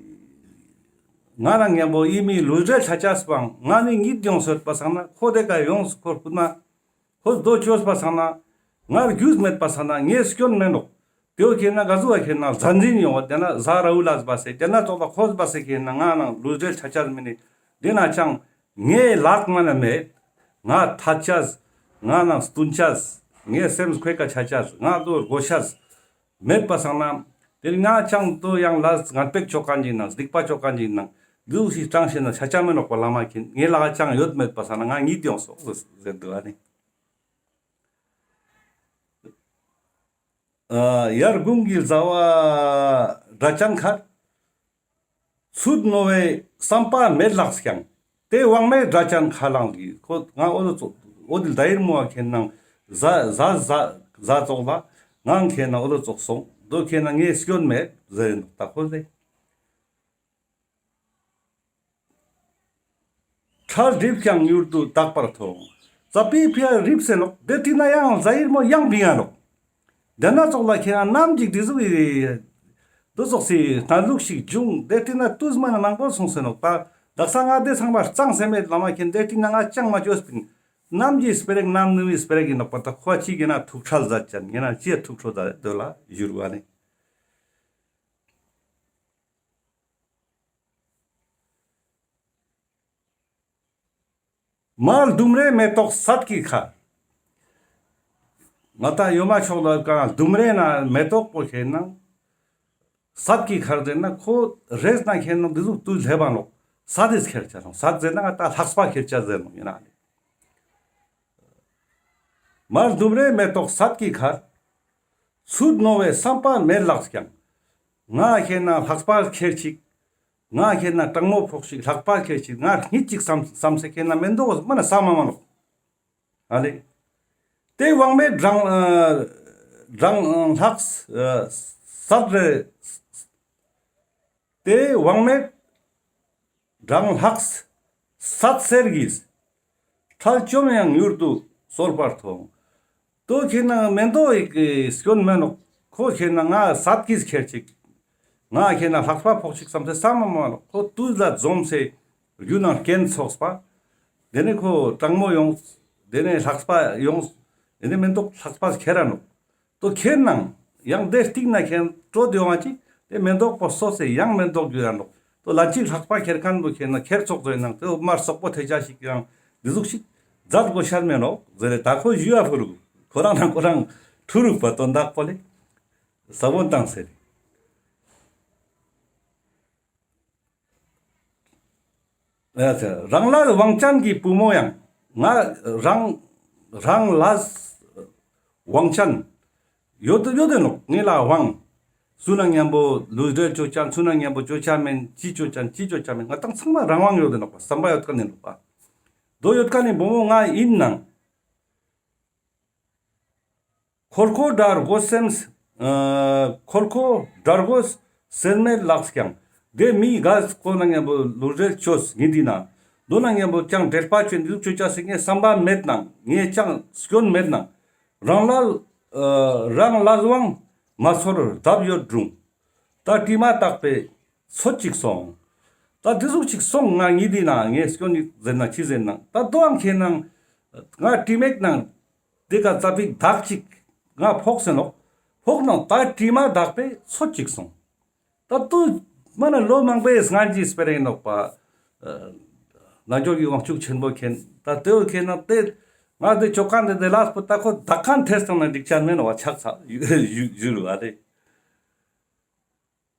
ང་རང་ཉམ་པོ་ཨི་མི་ལུས་འབྲེལ་ཆ་ཆས་པའང་ང་ནི་ཉིད་ཡོངས་སོད་པ་སང་ན་ཁོ་དེ་ཀ་ཡོངས་ཁོ་སྤུན་མ་ཁོ་རྡོ་བཅོས་པ་སང་ན་ང་རྒྱུས་མེད་པ་སང་ན་ངས་སྐྱོན་མེད་ནོག། དེའོ་ཁེ་ན་ག་ཟུ་བ་ཁེ་ན་ཟན་ཟིན་ཡོང་བ་དེ་ན་ཟ་ར་འུ་ལ་སྦ་སེ་དེ་ན་ཙོག་པ་ཁོ་སྦ་སེ་ཁེ་ན་ང་ནང་ལུས་འབྲེལ་ཆ་ཆས་མི་ནི་དེ་ན་ཅང་ངའི་ལག་མ་ན་མེད། ང་ཐད་ཆས། ང་ནང་སྟུན་ཆས། ངའི་སེམས་ཁོའི་ཀ་ཆ་ཆས། ང་དོ་རྒོ་ཆས། མེད་པ་སང་ན། དེ་ང་ཅང་དོ་ཡང་ལ་ངན་པེག་ཆོ་ག་ཅིག་ནང་སྡིག་པ་ཆོ་ག་ཅིག་ནང་འདུག་ཞིག་ཅང་ཤེས་ན་ཆ་ཆ་མེད་ནོག་པ་ལ་མ་ཁྱིན་ངའི་ལ་ཅང་ཡོད་མེད་པ་སང་ན་ང་ཉིད་ཡོང་སོག་ཟེར་འདུག་ཨ་ནི། ཨ་ཡར་དགུང་གི་ཟླ་བ་སྒྲ་ཅན་ཁར། ཚུར་རྣོ་བའི་བསམ་པ་མེད་ལགས་ཀྱང་། དེ་དབང་མེད་སྒྲ་ཅན་ཁ་ལང་གི་ཁོ་ང་འོ་དོ་ཙོག་འོ་དེ་ལྡ་ཡིར་མོ་བ་ཁེན་ནང་ཟ་ཟ་ཟ་ཟ་ཙོག་ལ་ངང་ཁེན་ན་འོ་དོ་ཙོག་སོང་དོ་ཁེན་ན་ངས་སྐྱོན་མེད་ཟེར་ནོག་ད་ཁོ་ལེ། ཁྲལ་སྒྲིབ་ཀྱང་མྱུར་དུ་དག་པར་མཐོང་། ཙ་པི་ཕི་ཡ་རིབ་སེ་ནོག་དེ་ཏི་ན་ཡང་ཟ་ཡིར་མོ་ཡང་བིང་ཡ་ནོག། དེ་ན་ཙོག་ལ་ཁེ་ན་ནམ་ཅིག་དེ་ཟུག་ཡི་དོ་ཙོག་སི་ན་ལུག་ཞིག་འབྱུང་དེ་ཏི་ན་ཏུས་མ་ན་མང་པོ་སོང་སེ་ནོག་ད་དག་ས་ང་དེ་ཚང་མ་གཙང་སེ་མེད་ལ་མ་ཁེན་དེ་ཏི་ན་ང་ཅང་མ་བཅོས་པིན་ནམ་གྱི་སྤེ་རེག་ནམ་ནུ་མི་སྤེ་རེག་ཡིན་ནོག་པ་ད་ཁོ་ཅིག་ཡིན་ན་ཐུག་ཁྲལ་ཟ་ཅན་ཡིན་ན་ཅི་ཐུག་ཁྲོ་ཟ་དོ་ལ་ཡུར་བ་ནི། མར་ལྡུམ་རའི་མེ་ཏོག་སད་ཀྱི་ཁར། ང་ད་ཡོ་མ་ཕྱོགས་ལ་ཀ་ལྡུམ་རའི་ན་མེ་ཏོག་པོ་ཁེན་ན་སད་ཀྱི་ཁར་ཟེར་ན་ཁོ་རེས་ན་ཁེན་ན་འདི་ཟུག་ཏུ་ལྷེ་བ་ནོག་སད་དེ་ཁེར་ཆ་ནོག་སད་ཟེར་ན་ང་ད་ལྷགས་པ་ཁེར་ཆ་ཟེར་ནོག་ཡིན་ན་ལེ། མར་ལྡུམ་རའི་མེ་ཏོག་སད་ཀྱི་ཁར། ཚུར་རྣོ་བའི་བསམ་པ་མེད་ལགས་ཀྱང་། ང་ཁེན་ན་ལྷགས་པ་ཁེར་ཅིག་ང་ཁེན་ན་དྲང་མོ་ཕོག་ཅིག་ལྷགས་པ་ཁེར་ཅིག་ང་སྙིད་ཅིག་བསམ་བསམ་སེ་ཁེན་ན་མེན་དོ་མ་ན་བསམ་མ་མ་ནོག་ཨ་ལེ། དེ་དབང་མེད་རང་ཨ་རང་ཨ་ལྷགས་ཨ་སད་རེ། དེ་དབང་མེད་རང་ལྷགས་སད་སེར་གྱིས། ཁྲལ་བཅོམ་ཡང་མྱུར་དུ་གསོལ་བར་མཐོང་། དོ་ཁེན་ན་མེན་དོ་ཡིག་སྐྱོན་མེན་ནོག་ཁོ་ཁེན་ན་ང་སད་ཀྱིས་ཁེར་ཅིག་ང་ཁེན་ན་ལྷགས་པ་ཕོག་ཅིག་བསམ་སེ་བསམ་མ་མ་ནོག་ཁོ་དུས་ལ་འཛོམས་སེ་རྒྱུ་ནང་རྐྱེན་ཚོགས་པ། དེ་ནས་ཁོ་དྲང་མོ་ཡོང་། དེ་ནས་ལྷགས་པ་ཡོང་། དེ་ནས་མེན་དོ་ལྷགས་པ་ཁེ་ར་ནོག་དོ་ཁེན་ནང་ཡང་དེ་སྟིང་ན་ཁེན་སྤྲོད་ཡོང་བ་ཅིག་དེ་མེན་དོག་པོ་སོ་སེ་ཡང་མེན་དོག་རྒྱུ་ཡང་ནོག་དོ་ལན་ཅིག་ལྷགས་པ་ཁེར་ཁན་བོ་ཁེན་ན་ཁེར་ཚོགས་ཚོའི་ནང་དེ་མར་སོག་པོ་ཐེ་ཆ་ཞིག་ཡང་འདི་ཟུག་ཞིག་མཛད་དགོས་ཤར་མེད་ནོག་ཟེར་རེ་ད་ཁོ་ཞུ་ཡ་ཕུ་རུ་ཁོ་རང་ནང་ཁོ་རང་ཐུ་རུག་པ་དོན་དག་པོ་ལེ་ས་བོན་བཏང་ཟེར། རང་ལ་དབང་ཅན་གྱི་བུ་མོ་ཡང་། ང་རང་རང་ལ་དབང་ཅན་ཡོད་ཡོད་དེ་ནོག་ངེ་ལ་དབང་། སུ་ན་མཉམ་པོ་ལུས་འབྲེལ་ཅོ་ཅན་སུ་ན་མཉམ་པོ་ཅོ་ཅ་མེན་ཅི་ཅོ་ཅན་ཅི་ཅོ་ཅ་མེན་ང་ཏང་ཚང་མ་རང་དབང་ཡོད་དེ་ནོག་པ་བསམ་པ་ཡོད་ཁན་ནི་ནོག་པ། དོ་ཡོད་ཁན་ནི་བུ་མོ་ང་ཡིན་ནང་། འཁོར་འཁོར་དགྲ་རྒོད་སེམས། ཨ་འཁོར་འཁོར་དགྲ་རྒོད་སེམས་མེད་ལགས་ཀྱང་། དེ་མི་ག་ཁོ་ན་མཉམ་པོ་ལུས་འབྲེལ་ཅོས་ཉིན་དེ་ན། དོ་ན་མཉམ་པོ་ཀྱང་འབྲེལ་པ་ཅོས་འདི་ཅོ་ཅ་སེ་ངས་བསམ་པ་མེད་ནང་ངས་ཀྱང་སྐྱོན་མེད་ནང་། རང་ལ་ཨ་རང་ལ་དབང་མ་ཚོར་བརྡབ་ཡོད་སྒྲུང་། ད་དྲི་མ་དག་པའི་ཚོད་ཅིག་སོང་། ད་འདི་ཟུག་ཅིག་སོང་ང་ཉིན་དེ་ན་ངས་སྐྱོན་ནི་ཟེར་ན་ཅི་ཟེར་ན་ད་དོའང་ཁེན་ན་ང་དྲི་མེད་ནང་། དེ་ཀ་ཙ་པིག་དག་ཅིག་ང་ཕོག་སེ་ནོག་ཕོག་ནང་ད་དྲི་མ་དག་པའི་ཚོད་ཅིག་སོང་། ད་དུ་མ་ན་ལོ་མང་པོའི་སྔན་གྱི་སྤེ་ར་ཡིན་ནོག་པ། རྣལ་འབྱོར་གྱི་དབང་ཕྱུག་ཆེན་པོ་མཁྱེན་ད་དེའོ་མཁྱེན་ན་དེ་ང་དེ་ཅོ་ཁན་དེ་དེ་ལས་པོ་ད་ཁོ་དག་ཁན་ཐེས་བཏང་ན་འགྲིག་ཅན་མེན་ནོག་པ་ཆགས་ཚ་ཡུ་ཡུ་ཡུ་རུ་བ་རེད།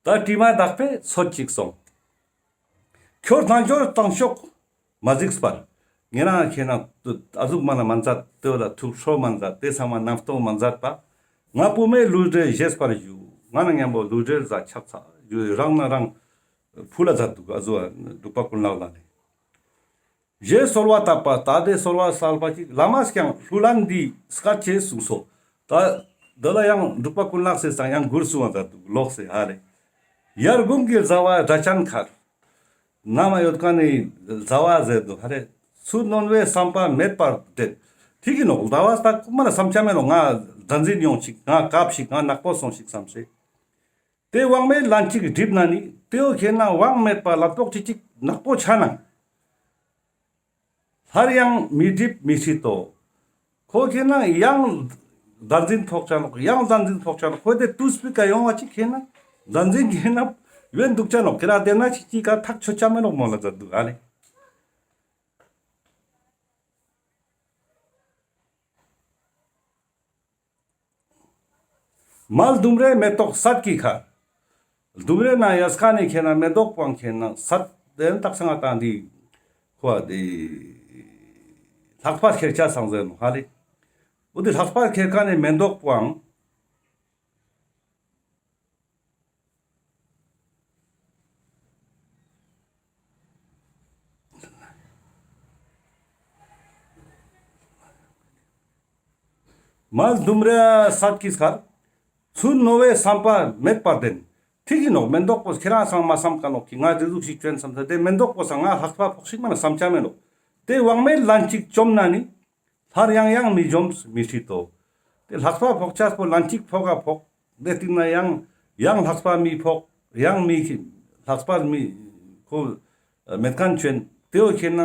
ད་དྲི་མ་དག་པའི་ཚོད་ཅིག་སོང་། ཁྱོད་རྣལ་འབྱོར་དང་ཕྱོགས་མ་གཟིགས་པར། ངེ་རང་ཁེན་ན་ཨ་ཟུག་མ་ན་མ་མཛད་དེ་བ་ལ་ཐུགས་ཁྲོ་མ་མཛད་དེ་ཚང་མ་རྣམ་རྟོག་མ་མཛད་པ། ང་བུ་མོའི་ལུས་འབྲེལ་བཞེས་པར་ཞུ། ང་ན་མཉམ་པོ་ལུས་འབྲེལ་ཟ་ཆགས་ཚ་ཞུ་རང་ན་རང་ཕུ་ལ་མཛད་འདུག་ཨ་ཟུ་འབྲུག་པ་ཀུན་ལེགས་ལ་ནི། ཞེས་གསོལ་བ་བཏབ་པ་ད་དེ་གསོལ་བ་གསལ་བ་ཅིག་བླ་མས་ཀྱང་ལྷུར་ལེན་འདི་སྐད་ཅེས་གསུངས་སོ། ད་འདི་ལ་ཡང་འབྲུག་པ་ཀུན་ལེགས་སེ་སང་ཡང་མགུར་གསུང་བ་མཛད་འདུག་ལོག་སེ་ཧ་རེ། ཡར་དགུང་གི་ཟླ་བ་སྒྲ་གཅན་ཁར། ན་མ་ཡོད་ཁན་ནི་ཟླ་བ་ཟེར་འདུག་ཧ་རེ། ཚུར་རྣོ་བའི་བསམ་པ་མེད་པར་བསྡད། ཐིག་གི་ནོག་ཟླ་བ་ད་ཀུ་མ་ན་བསམ་ཆ་མེད་ནོག་ང་དྲན་འཛིན་ཡོང་ཞིག་ང་སྐབས་ཤིག་ང་ནག་པོ་སོང་ཞིག་བསམ་སེ། དེ་དབང་མེད་ལན་གཅིག་བསྒྲིབས་ན་ནི་དེའོ་ཁེན་ན་དབང་མེད་པ་ལ་ཏོག་ཅིག་ཅིག་ ནག་པོ་ཆ་ནང་། སླར་ཡང་མི་འགྲིབ་མི་སྲིད་དོ། ཁོ་ཁེ་ན་ཡང་བདག་འཛིན་ཕོག་ཆ་ནོག། ཡང་བདག་འཛིན་ཕོག་ཆ་ནོག། ཁོ་དེ་ཏུས་པི་ཀ་ཡོང་བ་ཅིག་ཁེ་ན་བདག་འཛིན་ཁེ་ན་ཡོན་འདུག་ཆ་ནོག། ཁེ་ན་དེ་ན་ཅིག་ཅིག་ག་ཐག་ཆོད་ཆ་མེ་ནོག་མོལ་ལ་མཛད་འདུག་ཨ་ལེ། མ་ལྡུམ་རའི་མེ་ཏོག་སད་ཀྱི་ཁར། ལྡུམ་རའི་ནང་ཡ་སྐ་ནེ་ཁེ་ན་མེ་ཏོག་པོའང་ཁེ་ན་སད་དེ་ན་ཏག་ས་ང་ཏང་དེ་ཁོ་དེ་ལྷག་པ་ཁྱེར་ཆ་སང་ཟེར་ནོག་ཧ་ལེ། འོ་དེ་ལྷག་པ་ཁྱེར་ཀ་ནེ་མེ་ཏོག་པོའང་མ་ལྡུམ་རའི་སད་ཀྱི་ཁར། ཚུར་རྣོ་བའི་བསམ་པ་མེད་པར་བདེན། ཐིག་ཨིན་ནོག། མེན་ཏོག་པོ་ཁྱེ་རང་སང་མ་བསམ་ཀ་ནོག་གི་ང་འདི་ཟུག་ཞིག་ཅོན་བསམ་ས་དེ་མེན་ཏོག་པོ་སང་ང་ལྷག་པ་ཕོག་ཞིག་མ་ན་བསམ་ཆ་མེ་ནོག། དེ་དབང་མེད་ལན་གཅིག་བཅོམ་ན་ནི། སླར་ཡང་ཡང་མི་འཇོམས་མི་སྲིད་དོ། དེ་ལྷག་པ་ཕོག་ཆས་པོ་ལན་གཅིག་ཕོག་ག་ཕོག། དེ་སྟིང་ན་ཡང་ཡང་ལྷག་པ་མི་ཕོག། ཡང་མི་ལྷག་པ་མི་ཁོ་མེད་ཁན་ཅོན་དེའོ་ཁྱེ་ན་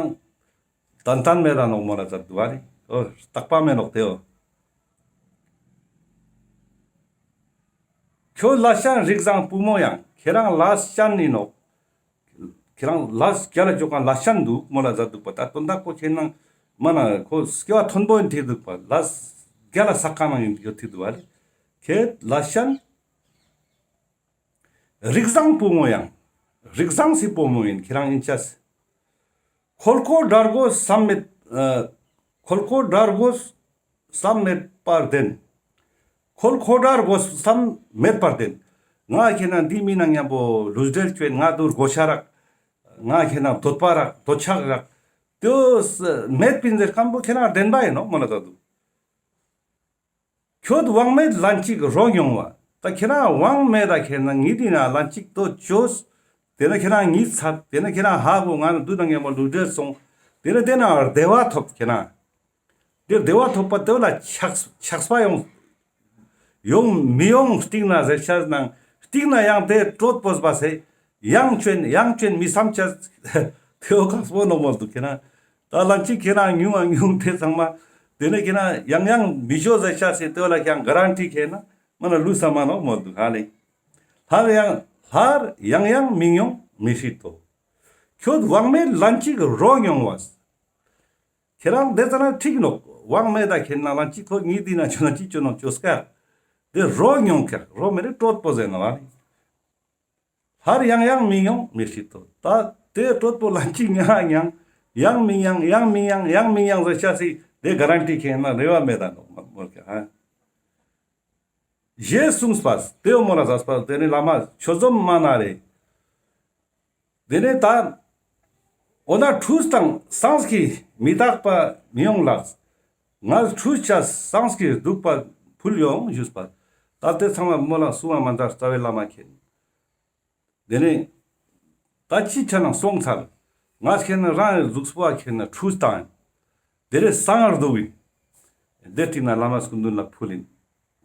ཏན་ཏན་མེད་ད་ནོག་མོལ་ལ་མཛད་འདུག་ཨ་ལེ། ཨོ་རྟག་པ་མེ་ནོག་དེའོ། ཁྱོད་ལས་ཅན་རིགས་བཟང་བུ་མོ་ཡང་། ཁྱེ་རང་ལས་ཅན་ཨིན་ནོག། ཁྱེ་རང་ལས་རྒྱལ་ལ་ཅོ་ཁན་ལས་ཅན་འདུག་མོལ་ལ་མཛད་འདུག་པ། ད་དོན་དག་པོ་ཁྱེ་ན་མ་ན་ཁོ་སྐྱེ་བ་མཐོན་པོ་ཨིན་ཐིག་འདུག་པ། ལས་རྒྱལ་ལ་ས་ཁ་ནང་ཨིན་ཐིག་འདུག་ཨ་ལེ། ཁྱེད་ལས་ཅན་རིགས་བཟང་བུ་མོ་ཡང་། རིགས་བཟང་སི་བུ་མོ་ཨིན་ཁྱེ་རང་ཨིན་ཆས། ཁོལ་ཁོ་དགྲ་རྒོལ་བསམ་མེད། ཨ་ཁོལ་ཁོ་དགྲ་རྒོལ་བསམ་མེད་པར་བདེན། ཁོལ་ཁོ་དགྲ་རྒོལ་བསམ་མེད་པར་བདེན། ང་ཁྱེ་ན་འདི་མི་ནང་ཉམ་པོ་ལུས་འབྲེལ་ཅོན་ང་དུ་རྒོལ་ཆ་རག། ང་ཁྱེ་ན་དོད་པ་རག་དོད་ཆག་རག། དེའོ་མེད་པིན་ཟེར་ཁན་པོ་ཁྱེ་ན་བདེན་པ་ཨིན་ནོག་མོལ་ལ་མཛད་འདུག། ཁྱོད་དབང་མེད་ལན་གཅིག་རོ་མྱོང་བ། ད་ཁྱེ་རང་དབང་མེད་ད་ཁྱེ་ན་ངི་དེ་ན་ལན་གཅིག་ཏོ་ཅོས། དེ་ན་ཁྱེ་རང་ངི་ཚད། དེ་ན་ཁྱེ་རང་ཧ་གོ་ང་ན་དུ་དང་ངེ་མོ་ལུས་འབྲེལ་སོང་། དེ་ན་དེ་ན་བདེ་བ་ཐོབ་ཁྱེ་ན། དེ་བདེ་བ་ཐོབ་པ་དེ་ལ་ཆགས་ཆགས་པ་ཡོང་། ཡོང་མི་ཡོང་སྟིང་ན་ཟེར་ཆ་ནང་སྟིང་ན་ཡང་དེ་གྲོད་པོས་པ་སེ། ཡང་ཅོན་ཡང་ཅོན་མི་བསམ་ཆ་དེའོ་ཁག་པོ་ནོག་མོལ་འདུག་ཁྱེ་ན། ད་ལན་གཅིག་ཁྱེ་ན་ཉུང་ང་ཉུང་དེ་ཚང་མ། དེ་ནས་ཁྱེ་ན་ཡང་ཡང་མི་ཅོ་ཟེར་ཆ་སེ་དེ་ལ་ཡང་ག་རན་ཊི་ཁྱེ་ན་མ་ན་ལུས་ས་མ་ནོག་མོལ་འདུག་ཧ་ལེ། སླར་ཡང་སླར་ཡང་ཡང་མི་མྱོང་མི་སྲིད་དོ། ཁྱོད་དབང་མེད་ལན་གཅིག་རོ་མྱོང་བ། ཁྱེ་རང་དེ་ཙ་ན་ཁྲིག་ནོག། དབང་མེད་ད་ཁྱེ་ན་ལན་གཅིག་ཁོ་ངི་དེ་ན་ཅོ་ན་ཅི་ཅོ་ནོག་ཅོས་ཀ། དེ་རོ་མྱོང་ཀ་རོ་མེ་རེ་གྲོད་པོ་ཟེར་ནོག་ཨ་ལེ། སླར་ཡང་ཡང་མི་མྱོང་མི་སྲིད་དོ། ད་དེ་གྲོད་པོ་ལན་གཅིག་མྱང་མྱང་ཡང་མི་མྱང་ཡང་མི་མྱང་ཡང་མི་མྱང་ཟེར་ཆ་སི་དེ་ག་རན་ཊི་ཁྱེ་ན་རེ་བ་མེད་ད་ནོག་མོལ་ཀ་ཧ། ཞེས་གསུངས་པ་དེའོ་མོལ་ལ་མཛད་པ། དེ་ནས་བླ་མ་ཆོས་འཛོམས་མ་ན་རེ། དེ་ནས་ད་འོ་ན་ཁྲུས་དང་བསངས་ཀྱིས་མི་དག་པ་མི་ཡོང་ལགས། ངས་ཁྲུས་བྱས་བསངས་ཀྱིས་བདུག་པ་ཕུལ་ཡོང་ཞུས་པ། ད་དེ་ཚང་མ་མོལ་ལ་གསུང་བ་མ་མཛད་རྩ་བའི་བླ་མ་མཁྱེན། དེ་ནས་ད་ཅི་ཆ་ནང་སོང་ཚར། ང་ཁྱེ་ན་རང་གཟུགས་པོ་ཁྱེ་ན་ཁྲུས་བཏང་། དེ་རེ་བསངས་བདུག་ཨིན། དེ་སྟིང་ན་བླ་མ་སྐུ་མདུན་ལ་ཕུལ་ཨིན།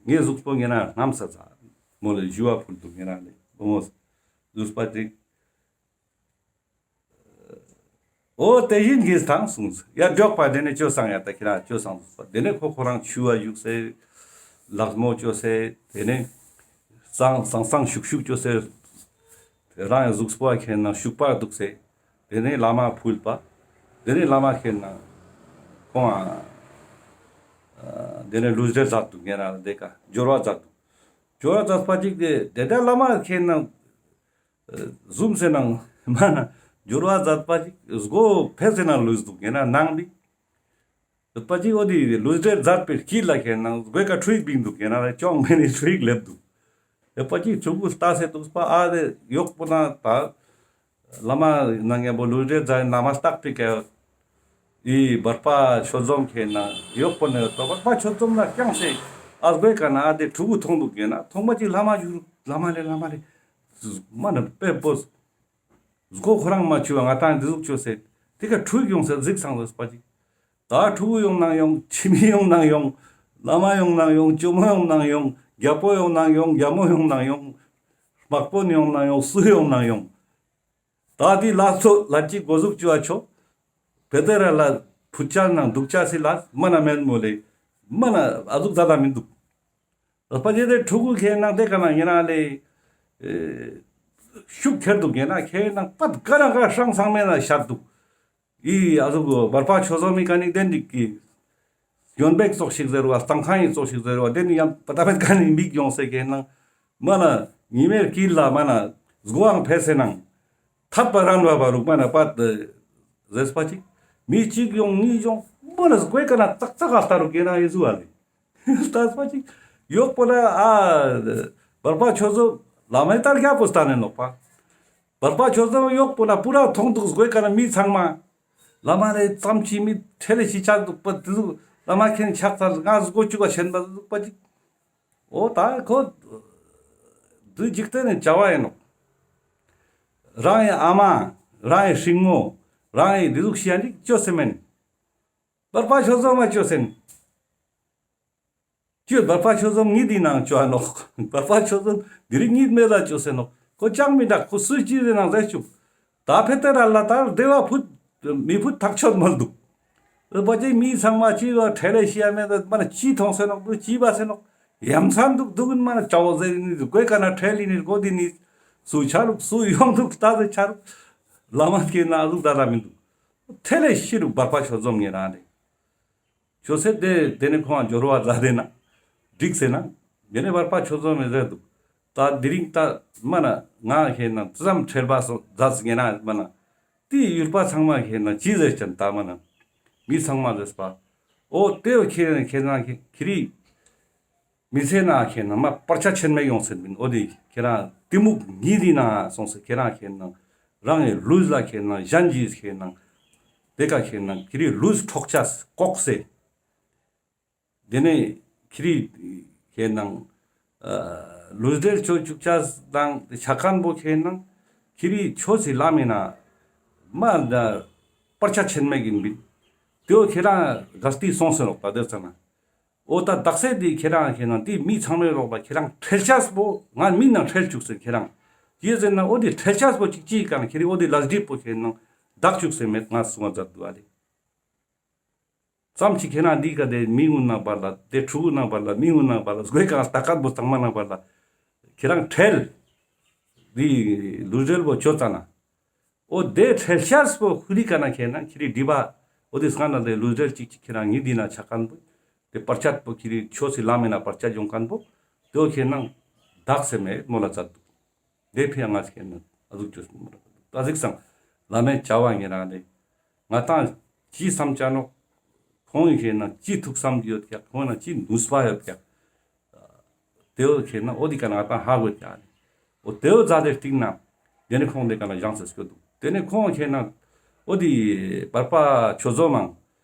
ངའི་གཟུགས་པོ་ངེ་ན་རྣམ་ས་ཚ། མོ་ལ་ཞུ་བ་ཕུལ་འདུག་ངེ་ན་ལེ་བུ་མོ། གཟུགས་པ་ཅིག། འོ་དེ་བཞིན་གྱིས་དང་གསུངས། ཡ་མགྱོགས་པ་དེ་ནས་ཅོ་སང་ཡ་ད་ཁྱེ་རང་ཅོ་སང་གསུངས་པ། དེ་ནས་ཁོ་ཁོ་རང་ཆུ་བ་བཞུགས་སེ། ལག་མོ་ཅོས་སེ། དེ་ནས་བསངས་བསངས་བསངས་ཤུག་ཤུག་ཅོས་སེ། རང་ཡང་གཟུགས་པོ་ཁྱེ་ན་བྱུག་པ་འདུག་སེ། དེ་ནས་བླ་མ་ཕུལ་པ། དེ་ནས་བླ་མ་ཁྱེ་ན་ཁོང་ཨ་དེ་ནས་ལུས་འབྲེལ་མཛད་འདུག་ངེ་ན་དེ་ཀ་སྦྱོར་བ་མཛད་འདུག། སྦྱོར་བ་མཛད་པ་ཅིག་དེ་དེ་ད་བླ་མ་ཁྱེ་ན་ཟུམ་སེ་ནང་མ་ན་སྦྱོར་བ་མཛད་པ་ཅིག་སྒོ་ཕེ་སེ་ནང་ལུས་འདུག་ངེ་ན་ནང་དེ། ཡོད་པ་ཅིག་འོ་དེ་ལུས་འབྲེལ་མཛད་པའི་དཀྱིལ་ལ་ཁྱེ་ན་སྒོའི་ཀ་ཁྲུས་བིང་འདུག་ངེ་ན་ཅོང་མེ་ནི་ཁྲུས་ལེབ་འདུག། ཡོད་པ་ཅིག་ཕྲུ་གུ་ལྟ་སེ་འདུག་པ། ཨ་དེ་ཡོག་པོ་ན་ད་བླ་མ་ནང་ཉམ་པོ་ལུས་འབྲེལ་མཛད་ན་མ་སྟག་པི་ཀ་ཡོད། ཨི་བར་པ་ཆོས་འཛོམས་ཁྱེ་ན་ཡོག་པོ་ན་ཡོད་དོ། བར་པ་ཆོས་འཛོམས་ལ་རྐྱང་སེ་ཨ་སྒོའི་ཀ་ན་ཨ་དེ་ཕྲུ་གུ་མཐོང་འདུག་ངེ་ན་མཐོང་པ་ཅིག་བླ་མ་བཞུགས་བླ་མ་ལེ་བླ་མ་ལེ། མ་ན་དཔེ་པོ། སྒོ་ཁོ་རང་མ་ཕྱེ་བ་ང་ཏང་འདི་ཟུག་ཅོས་སེ། དེ་ཀ་ཁྲུས་ཡོང་སེ་གཟིགས་སང་ཟེར་པ་ཅིག། ད་ཕྲུ་གུ་ཡོང་ནང་ཡོང་། ཁྱིམ་མི་ཡོང་ནང་ཡོང་། བླ་མ་ཡོང་ནང་ཡོང་། ཇོ་མོ་ཡོང་ནང་ཡོང་། རྒྱལ་པོ་ཡོང་ནང་ཡོང་། རྒྱལ་མོ་ཡོང་ནང་ཡོང་། དམག་དཔོན་ཡོང་ནང་ཡོང་། སུ་ཡོང་ནང་ཡོང་། ད་ ད་དེ་ལ་སོ་ལ་ཅིག་གོ་ཟུག་ཅུ་བ་ཆོ། བེ་ཏེ་ར་ལ་ཕུད་ཅ་ནང་དུག་ཅ་སི་ལ་མ་ན་མེན་མོ་ལེ། མ་ན་ཨ་ཟུག་ཛ་ད་མི་དུག། ལ་པ་ཅེ་དེ་ཕྲུ་གུ་ཁེ་ནང་དེ་ཀ་ན་ཉེ་རང་ལེ། ཤུགས་ཁྱེར་དུག་ཉེ་རང་ཁེ་ནང་པད་ཀ་ན་ཀ་ཧྲང་སང་མེ་ན་ཤར་དུག། ཨི་ཨ་ཟུག་བར་པ་ཆོས་འཛོམས་མི་ཀ་ནི་དེ་འདི་ཀི་ཡོན་པེག་ཙོགས་ཤིག་ཟེར་བ་སྟང་ཁང་ཡི་ཙོགས་ཤིག་ཟེར་བ་དེ་ནི་ཡང་པ་ཏ་པེད་ཀ་ནི་མིག་ཡོང་སེ་ཁེ་ནང་མ་ན་ཉི་མེར་ཀི་ལ་མ་ན་སྒོའང་ཕེ་སེ་ནང་ཐད་པ་རན་བ་བ་རུག་མ་ན་པད་ཟེར་པ་ཅིག་མི་གཅིག་ཡོང་གཉིས་ཡོང་མ་ན་སྒོའི་ཀ་ན་ཙག་ཙག་ཨ་ལྟ་རུག་ཁེ་ནང་ཨི་ཟུག་ཨ་ལེ། ལྟ་པ་ཅིག་ཡོག་པོ་ན་ཨ་བར་པ་ཆོས་འཛོམས་ལ་མེ་ལྟར་རྒྱ་པོ་སྟན་ནེ་ནོག་པ། བར་པ་ཆོས་འཛོམས་ཡོག་པོ་ན་པུ་ར་མཐོང་དུག་སྒོའི་ཀ་ན་མི་ཚང་མ། ལ་མ་རེ་ཙམ་ཅི་མི་ཁྲེལ་ལེ་ཤི་ཆ་དུག་པ་དེ་ཟུག་ལ་མ་ཁེན་ཆག་ཚར་ང་སྒོ་ཅུག་པ་ཆེན་པ་ཟུག་པ་ཅིག། འོ་ད་ཁོ་དུ་འཇིག་རྟེན་ནི་བྱ་བ་ཡིན་ནོག། རང་ཡི་ཨ་མ་རང་ཡི་སྲིང་མོ་རང་ཡི་དེ་ཟུག་ཤི་ཡ་ནི་ཅོ་སེ་མེན། བར་པ་ཆོས་འཛོམས་མ་ཅོ་སེན། ཅི་ཡོད་བར་པ་ཆོས་འཛོམས་ཉིད་དེ་ནང་ཅོ་ཨ་ནོག། བར་པ་ཆོས་འཛོམས་དེ་རིང་ཉིད་མེད་ལ་ཅོ་སེ་ནོག། ཁོ་ཅང་མི་འདྲ་ཁོ་སུ་ཅི་ཟེར་ནང་ཟེར་ཅུག། ད་ཕེ་ཏེ་ར་ལ་ད་བདེ་བ་ཕུད་མི་ཕུད་ཐག་ཆོད་མོལ་དུག། ཨེ་པ་ཅེ་མི་ཚང་མ་ཅི་བ་ཁྲེལ་ལེ་ཤི་ཡ་མེད་ད་མ་ན་ཅི་མཐོང་སེ་ནོག་དུ་ཅི་བ་སེ་ནོག། ཡ་མཚན་དུག་དུག་མ་ན་ཅའོ་ཟེར་ནི་དུག་གོས་ཀ་ན་ཁྲེལ་ལི་ནི་གོ་དི་ནི་སུ་ཆ་རུག་སུ་ཡོང་དུག་ད་ཟེར་ཆ་རུག། ལ་མ་སྐྱེ་ན་ལུག་ད་ད་མི་དུག། ཁྲེལ་ལེ་ཤི་རུག་བར་པ་ཆོས་འཛོམས་ཉེ་རང་རེ། ཅོ་སེ་དེ་དེ་ནེ་ཁོང་འབྱོར་བ་ཛད་དེ་ན་འགྲིག་སེ་ན་དེ་ནེ་བར་པ་ཆོས་འཛོམས་མི་ཟེར་དུག། ད་དེ་རིང་ད་མ་ན་ང་ཁེ་ན་ཙམ་ཁྲེལ་བ་སོ་ཛད་སེ་ཉེ་ན་མ་ན་དེ་ཡུལ་པ་ཚང་མ་ཁེ་ན་ཅི་ཟེར་ཅན་ད་མ་ན་མི་ཚང་མ་ཟེར་པ། འོ་དེ་བོ་ཁེ་ཁེ་ན་ཁེ་ཁེ་རི་མི་ཚེ་ན་ཁེ་ན་མ་བར་ཆད་ཆེན་མེ་ཡོང་སེ་མིན། འོ་དེ་ཁེ་རང་གཏི་མུག་ཉིད་དེ་ན་སོང་སེ་ཁེ་རང་ཁེ་ན་རང་གི་ལུས་ལ་ཁེ་ན་གཞན་གྱིས་ཁེ་ན་དེ་ཀ་ཁེ་ན་ཁེ་རི་ལུས་འཕྲོག་ཅས་ལྐོག་སེ། དེ་ནེ་ཁེ་རི་ཁེ་ན་ལུས་འབྲེལ་ཅོ་ཅུག་ཅས་དང་ཆ་ཁན་བོ་ཁེ་ན་ཁེ་རི་ཆོས་སི་ལམ་མེ་ན་མ་ད་བར་ཆད་ཆེན་མེ་གིན་པིན། དེ་བོ་ཁེ་རང་ག་སྟི་སོང་སེ་ནོག་ད་དེ་ཙ་ན། འོ་ད་དག་སེ་དེ་ཁེ་རང་ཁེ་ན་དེ་མི་ཚང་མའི་ལོག་པ་ཁེ་རང་ཁྲེལ་ཆས་པོ་ང་མི་ནང་ཁྲེལ་ཅུག་སེ་ཁེ་རང་། ཅི་ཟེར་ན་འོ་དེ་ཁྲེལ་ཆས་པོ་ཅིག་ཅིག་གང་ཁེ་རི་འོ་དེ་ལ་སྒྲིབ་པོ་ཁེ་ན་དག་ཅུག་སེ་མེད་ང་སུང་བ་ཛད་དུག་ཨ་ལེ། ཙམ་ཅིག་ཁེ་རང་འདི་ཀ་དེ་མི་གུན་ནང་བར་ལ་དེ་ཕྲུ་གུ་ནང་བར་ལ་མི་གུན་ནང་བར་ལ་སྒོས་ཀ་ལྟ་ཀ་བོ་ཚང་མ་ནང་བར་ལ་ཁེ་རང་ཁྲེལ་དེ་ལུས་འབྲེལ་བོ་ཅོ་ཙ་ན། འོ་དེ་ཁྲེལ་ཆས་པོ་ཧུ་རི་ཀ་ན་ཁེ་ན་ཁེ་རི་སྒྲིབ་པ་འོ་དེ་སྔ་ན་དེ་ལུས་འབྲེལ་ཅིག་ཅིག་ཁེ་རང་ཉིད་དེ་ན་ཆ་ཁན་བོ་དེ་བར་ཆད་པོ་ཁེ་རི་ཆོས་སི་ལམ་མེ་ན་བར་ཆད་ཡོང་ཁན་བོ་དེ་བོ་ཁེ་ན་དག་སེ་མེད་མོལ་ལ་ཛད་དུག། དེ་ཕི་ཡ་ང་ཁེ་ན་ཨ་ཟུག་ཅོས་མོལ་ལ་ཛད་དུག། ད་གཟིགས་སང་ལ་མེ་བྱ་བ་ཉེ་རང་ལེ། ང་ཏང་ཅི་སམ་ཅ་ནོག། ཁོང་ངི་ཁེ་ན་ཅི་ཐུགས་སམ་ཡོད་ཀྱག། ཁོང་ན་ཅི་ནུས་པ་ཡོད་ཀྱག། དེ་བོ་ཁེ་ན་འོ་དེ་ཀ་ན་ང་ཏང་ཧ་གོ་ཀྱག་ནི། འོ་དེ་བོ་ཛད་དེ་སྟིང་ན་དེ་ནེ་ཁོང་དེ་ཀ་ན་བཞེངས་སེ་སྐྱོད་དུག། དེ་ནེ་ཁོང་ཁེ་ན་འོ་དེ་བར་པ་ཆོས་འཛོམས་མང་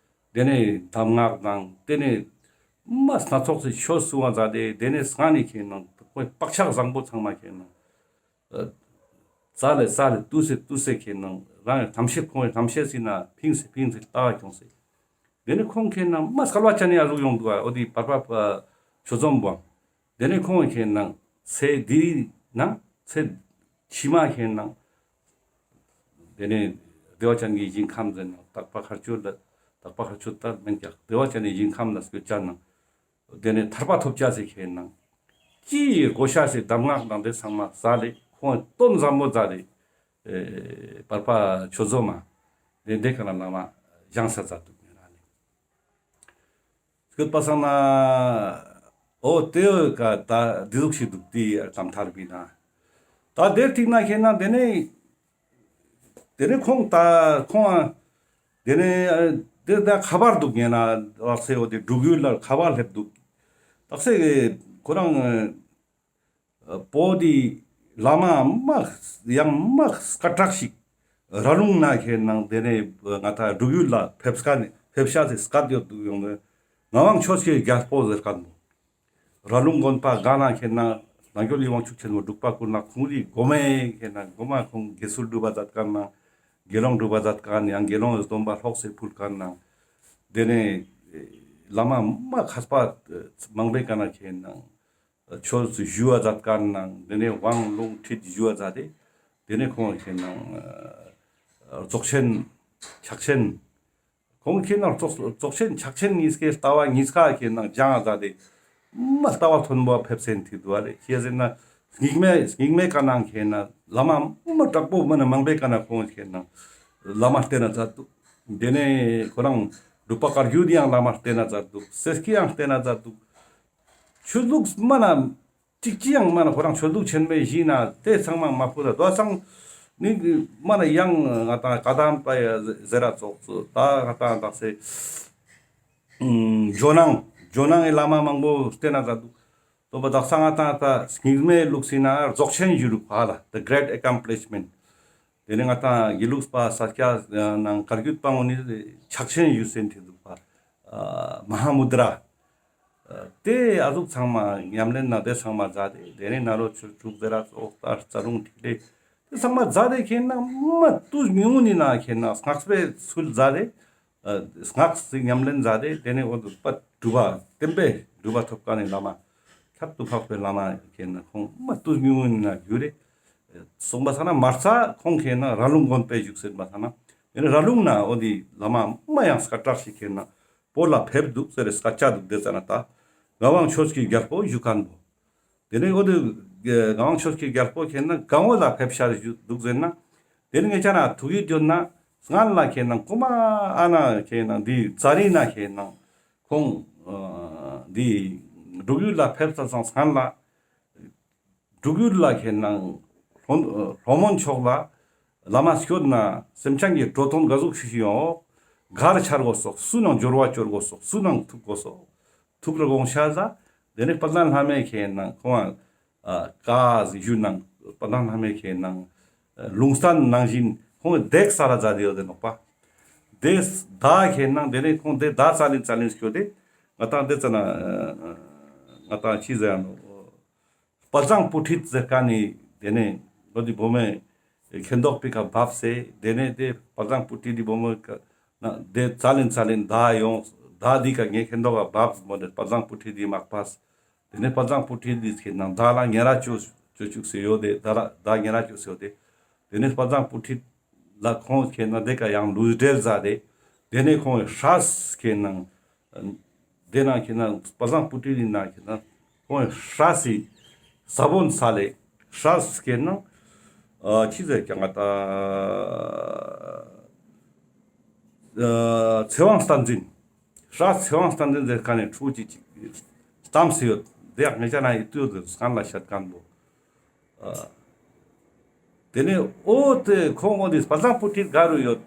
དེ་ནེ་གདམས་ངག་དང་དེ་ནེ་མ་སྣ་ཚོགས་སི་ཆོས་སུང་བ་ཛད་དེ་དེ་ནེ་སྔ་ནེ་ཁེ་ན་ཁོང་བག་ཆགས་བཟང་པོ་ཚང་མ་ཁེ་ན་ཙ་ལེ་ཙ་ལེ་ཏུས་སེ་ཏུས་སེ་ཁེ་ན་རང་ངི་ཐམས་ཅད་ཁོང་ངི་ཐམས་ཅད་སི་ན་ཕིངས་སེ་ཕིངས་སེ་ལྟ་བ་ཁྱོངས་སེ། དེ་ནེ་ཁོང་ཁེ་ན་མ་སྐལ་བ་ཅན་ནི་ཨ་ཟུག་ཡོང་དུག་ཨ། འོ་དེ་བར་པ་ཆོས་འཛོམས་བོ། དེ་ནེ་ཁོང་ཁེ་ན་ཚེ་འདི་ན་ཚེ་ཕྱི་མ་ཁེ་ན་དེ་ནེ་བདེ་བ་ཅན་གྱི་ཞིང་ཁམས་ཟེར་ན་དག་པ་མཁའ་སྤྱོད་ལ་དག་པ་མཁའ་སྤྱོད་ལྟར་མེན་ཀྱག། བདེ་བ་ཅན་གྱི་ཞིང་ཁམས་ལ་སྐྱོད་ཅ་ན། དེ་ནེ་ཐར་པ་ཐོབ་ཅ་སེ་ཁེ་ན་ཅི་གོ་ཤ་སེ་གདམས་ངག་དང་དེ་ཚང་མ་ཟ་ལེ་ཁོང་དོན་བཟང་པོ་ཟ་ལེ། ཨེ་བར་པ་ཆོས་འཛོམས་མ་དེ་དེ་ཀ་ན་ལ་མ་བཞེངས་ས་ཛད་དུག་ཉེ་རང་ལེ། སྐྱོད་པ་སང་ན་འོ་དེ་བོ་ཀ་ད་དེ་ཟུག་ཤིག་དུག་དེ་ཙམ་ཐར་པི་ན། ད་དེ་སྟིང་ན་ཁེ་ན་དེ་ནེ་དེ་ནེ་ཁོང་ད་ཁོང་དེ་ནེ་དེ་ད་ཁ་བར་དུག་ཉེ་ན་དག་སེ་འོ་དེ་འབྲུག་ཡུལ་ལ་ཁ་བར་སླེབས་དུག། དག་སེ་ཁོ་རང་པོ་དེ་བླ་མ་མ་ཡང་མ་སྐད་གྲགས་ཤིག་ར་ལུང་ན་ཁེ་ན་དེ་ནེ་ང་ད་འབྲུག་ཡུལ་ལ་ཕེབས་ཀ་ནེ་ཕེབས་ཤ་སེ་སྐད་ཡོད་དུག་ཡོང་ནེ་ངག་དབང་ཆོས་ཀྱི་རྒྱལ་པོ་ཟེར་ཁན་བོ། ར་ལུང་དགོན་པ་ག་ན་ཁེ་ན་རྣལ་འབྱོར་གྱི་དབང་ཕྱུག་ཆེན་མོ་འབྲུག་པ་ཀུན་ལེགས་ཁོང་རི་གོ་མེ་ཁེ་ན་གོ་མ་ཁོང་དགེ་ཚུལ་སྒྲུབ་པ་ཛད་ཁན་ན་དགེ་སློང་སྒྲུབ་པ་ཛད་ཁན་ཡང་དགེ་སློང་སྡོམ་པ་ལོགས་སེ་ཕུལ་ཁན་ན་དེ་ནེ་བླ་མ་མ་མཁས་པ་མང་པོའི་ཀ་ན་ཁེ་ན་ཆོས་ཞུ་བ་ཛད་ཁན་ན་དེ་ནེ་དབང་ལུང་ཁྲིད་ཞུ་བ་ཛད་དེ་དེ་ནེ་ཁོང་ཁེ་ན་ རྫོགས་ཆེན་ཕྱག་ཆེན། ཁོང་ཁེ་ན་རྫོགས་རྫོགས་ཆེན་ཕྱག་ཆེན་གཉིས་ཀའི་ལྟ་བ་གཉིས་ཀ་ཁེ་ན་སྦྱང་ཟ་དེ་མ་ལྟ་བ་མཐོན་པོ་ཕེབས་སེན་ཐིག་འདུག་པ་ལེ། ཁྱེད་ཟེར་ན་རྙིང་མའི་རྙིང་མའི་ཀ་ནང་ཁེ་ན་བླ་མ་མ་དྲག་པོ་མ་ན་མང་པོའི་ཀ་ནང་ཁོང་ཁེ་ན་བླ་མ་བསྟེན་ན་མཛད་འདུག། དེ་ནས་ཁོ་རང་འབྲུག་པ་བཀའ་བརྒྱུད་དེ་ཡང་བླ་མ་བསྟེན་ན་མཛད་འདུག། སེ་སྐྱ་ཡང་བསྟེན་ན་མཛད་འདུག། ཆོས་ལུགས་མ་ན་གཅིག་ཅི་ཡང་མ་ན་ཁོ་རང་ཆོས་ལུགས་ཆེན་མོའི་གཞི་ན་དེ་ཚང་མ་མ་ཕུ་ད་དོ་སང་ནི་མ་ན་ཡང་ང་ཏང་བཀའ་གདམས་པ་ཡ་ཟེར་ར་ཙོགས་ཙོ་ད་ང་ཏང་དག་སེ་ཇོ་ནང་ཇོ་ནང་གི་བླ་མ་མང་པོ་བསྟེན་ན་མཛད་འདུག། དོ་པ་དག་ས་ང་ཏང་ད་རྙིང་མའི་ལུགས་སི་ན་རྫོགས་ཆེན་ཞུ་རུག་པ་ལ། The Great Accomplishment། དེ་ནས་ང་ཏང་དགེ་ལུགས་པ་ས་སྐྱ་ནང་བཀའ་བརྒྱུད་པ་ངོ་ནི་ཕྱག་ཆེན་ཞུ་སེན་ཐིག་འདུག་པ། ཨ་མ་ཧཱ་མུ་དྲ། ཨ་དེ་ཨ་ཟུག་ཚང་མ་ཉམས་ལེན་ན་དེ་ཚང་མ་མཛད་དེ། དེ་ནས་ན་རོ་ཆུ་དྲུག་ཟེར་ར་ཙོགས་ད་རྩ་རླུང་ཐིག་ལེ་དེ་ཚང་མ་མཛད་དེ་ཁེ་ན་མ་དུས་ཉུང་ངུ་ནི་ན་ཁེ་ན་སྔགས་པའི་ཚུལ་མཛད་དེ། ཨ་སྔགས་སི་ཉམས་ལེན་མཛད་དེ། དེ་ནས་འོ་དུ་པ་གྲུབ་པ་བསྟན་པའི་གྲུབ་པ་ཐོབ་མཁན་ནི་བླ་མ་ཁྱད་དུ་འཕགས་པའི་བླ་མ་ཁེ་ན་ཁོང་མ་དུས་ཉུང་ངུ་ནི་ན་གྱུར་རེ། སོང་པ་ས་ན་མ་རྩ་ཁོང་ཁེ་ན་ར་ལུང་དགོན་པའི་བཞུགས་ཟེར་པ་ས་ན་དེ་ནས་ར་ལུང་ན་འོ་དེ་བླ་མ་མ་ཡང་སྐད་གྲགས་ཤིག་ཁེ་ན་བོད་ལ་ཕེབས་འདུག་ཟེར་སྐད་ཆ་འདུག། དེ་ཙ་ན་ད་ངག་དབང་ཆོས་ཀྱི་རྒྱལ་པོ་བཞུགས་མཁན་པོ། དེ་ནས་འོ་དེ་ངག་དབང་ཆོས་ཀྱི་རྒྱལ་པོ་ཁེ་ན་གང་བོ་ལ་ཕེབས་ཤར་བཞུགས་འདུག་ཟེར་ན། དེ་ནས་ངེད་ཅག་ན་ཐུག་ཡིད་ཡོད་ན་སྔན་ལ་ཁེ་ན་ཀུ་མ་ཨ་ན་ཁེ་ན་འདི་ཙ་རི་ན་ཁེ་ན་ཁོང་ཨ་འདི་འབྲུག་ཡུལ་ལ་ཕེབས་ས་སང་སྔན་ལ། འབྲུག་ཡུལ་ལ་ཁེ་ན་ལྷོ་ལྷོ་མོན་ཕྱོགས་ལ་བླ་མ་སྐྱོད་ན་སེམས་ཅན་གྱི་འགྲོ་དོན་ག་ཟུག་ཤིག་ཤིག་ཡོང་། གར་ཆ་དགོས་སོག། སུ་ནང་འབྱོར་བ་སྐྱོར་དགོས་སོག། སུ་ནང་ཐུག་དགོས་སོག། ཐུགས་ལ་དགོངས་ཤ་ཟ། དེ་ནས་དཔལ་ལྡན་ལྷ་མོའི་ཁེ་ན་ཁོང་ཨ་ཀ་ཟིག་ཞུ་ནང་དཔལ་ལྡན་ལྷ་མོའི་ཁེ་ན་ལུང་བསྟན་ནང་བཞིན་ཁོང་གི་དེག་ས་ར་ཛ་དེ་ཡོད་དེ་ནོག་པ། དེ་ད་ཁེ་ན་དེ་ནས་ཁོང་དེ་ད་ཙ་ལིན་ཙ་ལིན་སྐྱོད་དེ་ང་ཏང་དེ་ཙ་ན་ང་ཏང་ཅི་ཟེར་ཡང་ནོ། དཔལ་བཟང་པུ་ཁྲིད་ཟེར་མཁན་ནི་དེ་ནས་ལོ་དེ་བོ་མོའི་ཁེན་ཏོག་པི་ཁ་བབས་སེ། དེ་ནས་དེ་དཔལ་བཟང་པུ་ཁྲིད་དེ་བོ་མོ་ན་དེ་ཙ་ལིན་ཙ་ལིན་ད་ཡོང་། ད་དེ་ཀ་ངའི་ཁེན་ཏོག་ག་བབས་མོ་དེ་དཔལ་བཟང་པུ་ཁྲིད་དེ་མག་པས། དེ་ནས་དཔལ་བཟང་པུ་ཁྲིད་དེ་ཁེ་ན་ད་ལ་ཉེ་ར་ཅོ་ཅོ་ཅུག་སེ་ཡོད་དེ། ད་ལ་ད་ཉེ་ར་ཅོ་སེ་ཡོད་དེ། དེ་ནས་དཔལ་བཟང་པུ་ཁྲིད་ལ་ཁོང་ཁེ་ན་དེ་ཀ་ཡང་ལུས་འབྲེལ་མཛད་དེ། དེ་ནས་ཁོང་གི་སྲས་ཁེ་ན་དེ་ན་ཁེ་ན་དཔལ་བཟང་པུ་ཁྲིད་དེ་ན་ཁེ་ན་ཁོང་གི་སྲས་སི་ས་བོན་ས་ལེ། སྲས་ཁེ་ན་ཨ་ཅི་ཟེར་ཀྱང་ང་ད་ཨ་ཚེ་དབང་བསྟན་འཛིན། སྲས་ཚེ་དབང་བསྟན་འཛིན་ཟེར་མཁན་ནི་ཕྲུ་གུ་ཅིག་ཅིག་བལྟམས་སེ་ཡོད། དེ་ཡང་ངེད་ཅག་ན་ཡིད་དུ་ཡོད་དེ་སྔན་ལ་བཤད་མཁན་པོ། ཨ་དེ་ནས་འོ་དེ་ཁོང་འོ་དེ་དཔལ་བཟང་པུ་ཁྲིད་ག་རུ་ཡོད།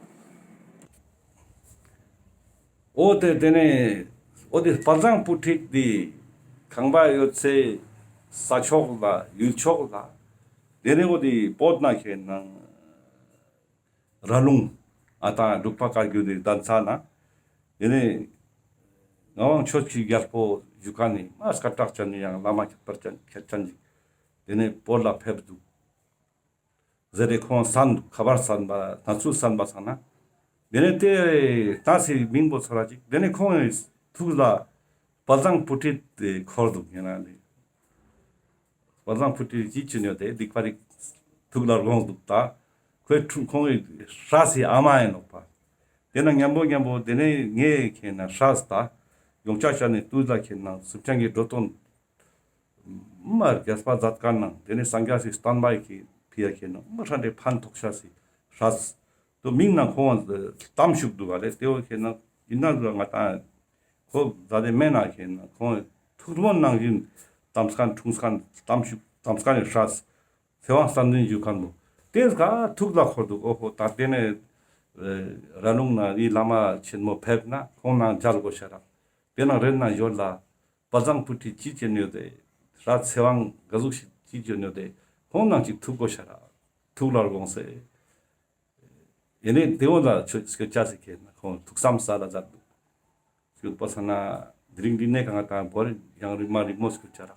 འོ་དེ་དེ་ནས་འོ་དེ་དཔལ་བཟང་པུ་ཁྲིད་དེ་ཁང་པ་ཡོད་སའི་ས་ཕྱོགས་ལ་ཡུལ་ཕྱོགས་ལ། དེ་ནས་འོ་དེ་བོད་ན་ཁེ་ན་ར་ལུང་ཨ་ད་འབྲུག་པ་བཀའ་བརྒྱུད་དེ་གདན་ས་ན། དེ་ནས་ངག་དབང་ཆོས་ཀྱི་རྒྱལ་པོ་བཞུགས་མཁན་ནི་མ་སྐད་གྲགས་ཅན་ནི་ཡང་བླ་མ་ཁྱད་པར་ཅན་ཁྱད་ཅན་ཅིག་དེ་ནས་བོད་ལ་ཕེབས་འདུག་ཟེར་རེ་ཁོང་གསན་འདུག། ཁ་པར་གསན་པ་གནས་ཚུལ་གསན་པ་སང་ན། དེ་ནས་དེ་ད་སི་མིང་པོ་ཚོར་བ་ཅིག། དེ་ནས་ཁོང་གི་ཐུགས་ལ་དཔལ་བཟང་པུ་ཁྲིད་དེ་འཁོར་འདུག་ཡིན་ན་ལེ། དཔལ་བཟང་པུ་ཁྲིད་ཅི་བྱེད་ནས་དེ་སྡིག་པ་རིག་ཐུགས་ལ་དགོངས་འདུག་ད། ཁོའི་ཁྲུ་ཁོང་གི་སྲས་སི་ཨ་མ་ཡིན་ནོག་པ། དེ་ན་མཉམ་པོ་མཉམ་པོ་དེ་ནས་ངས་ཁེ་ན་སྲས་ད་ཡོང་ཆ་ཆ་ནས་དུས་ལ་ཁེ་ན་སེམས་ཅན་གྱི་འགྲོ་དོན་མ་རྒྱས་པ་མཛད་མཁན་ནང་དེ་ནས་སངས་རྒྱས་སི་བསྟན་པ་ཡི་ཕི་ཡ་ཁེ་ན་མ་ཧྲ་འདྲེ་ཕན་ཐོགས་ཤ་སི་སྲས། དོ་མིང་ནང་ཁོང་གཏམ་ཞུགས་འདུག་ག་ལེ། དེ་བོ་ཁེ་ན་ཡིན་ན་ང་ཏང་ཁོ་ཛ་དེ་མེད་ན་ཁེ་ན་ཁོང་ཐུགས་སྨོན་ནང་བཞིན་གཏམ་སྐན་འཁྲུངས་སྐན་གཏམ་ཞུགས་གཏམ་སྐན་ནི་སྲས་ཚེ་དབང་བསྟན་འཛིན་བཞུགས་མཁན་པོ་དེ་ག་ཐུགས་ལ་འཁོར་འདུག། འོ་ཧོ་ད་དེ་ནས་ར་ལུང་ན་ཨི་བླ་མ་ཆེན་མོ་ཕེབས་ན་ཁོང་ནང་མཇལ་དགོས་ཤ་རག། དེ་ནང་རེད་ན་ཞོར་ལ་དཔལ་བཟང་པུ་ཁྲིད་ཅི་བྱེད་ནོ་དེ་སྲས་ཚེ་དབང་ག་ཟུག་ཅི་བྱེད་ནོ་དེ་ཁོང་ནང་ཅིག་ཐུག་དགོས་ཤ་རག། ཐུགས་ལ་དགོངས་སེ། ཡེ་ནས་དེ་འོ་ལ་ཆོས་སྐད་ཆ་ཟིག་ཁེ་ན་ཁོང་ཐུགས་བསམ་ས་ལ་མཛད་འདུག། སྐྱོད་པ་ས་ན་དེ་རིང་འདི་ནས་གང་དང་བོར་ཡང་རིང་མ་རིང་མོ་སྐྱོད་ཆ་རག།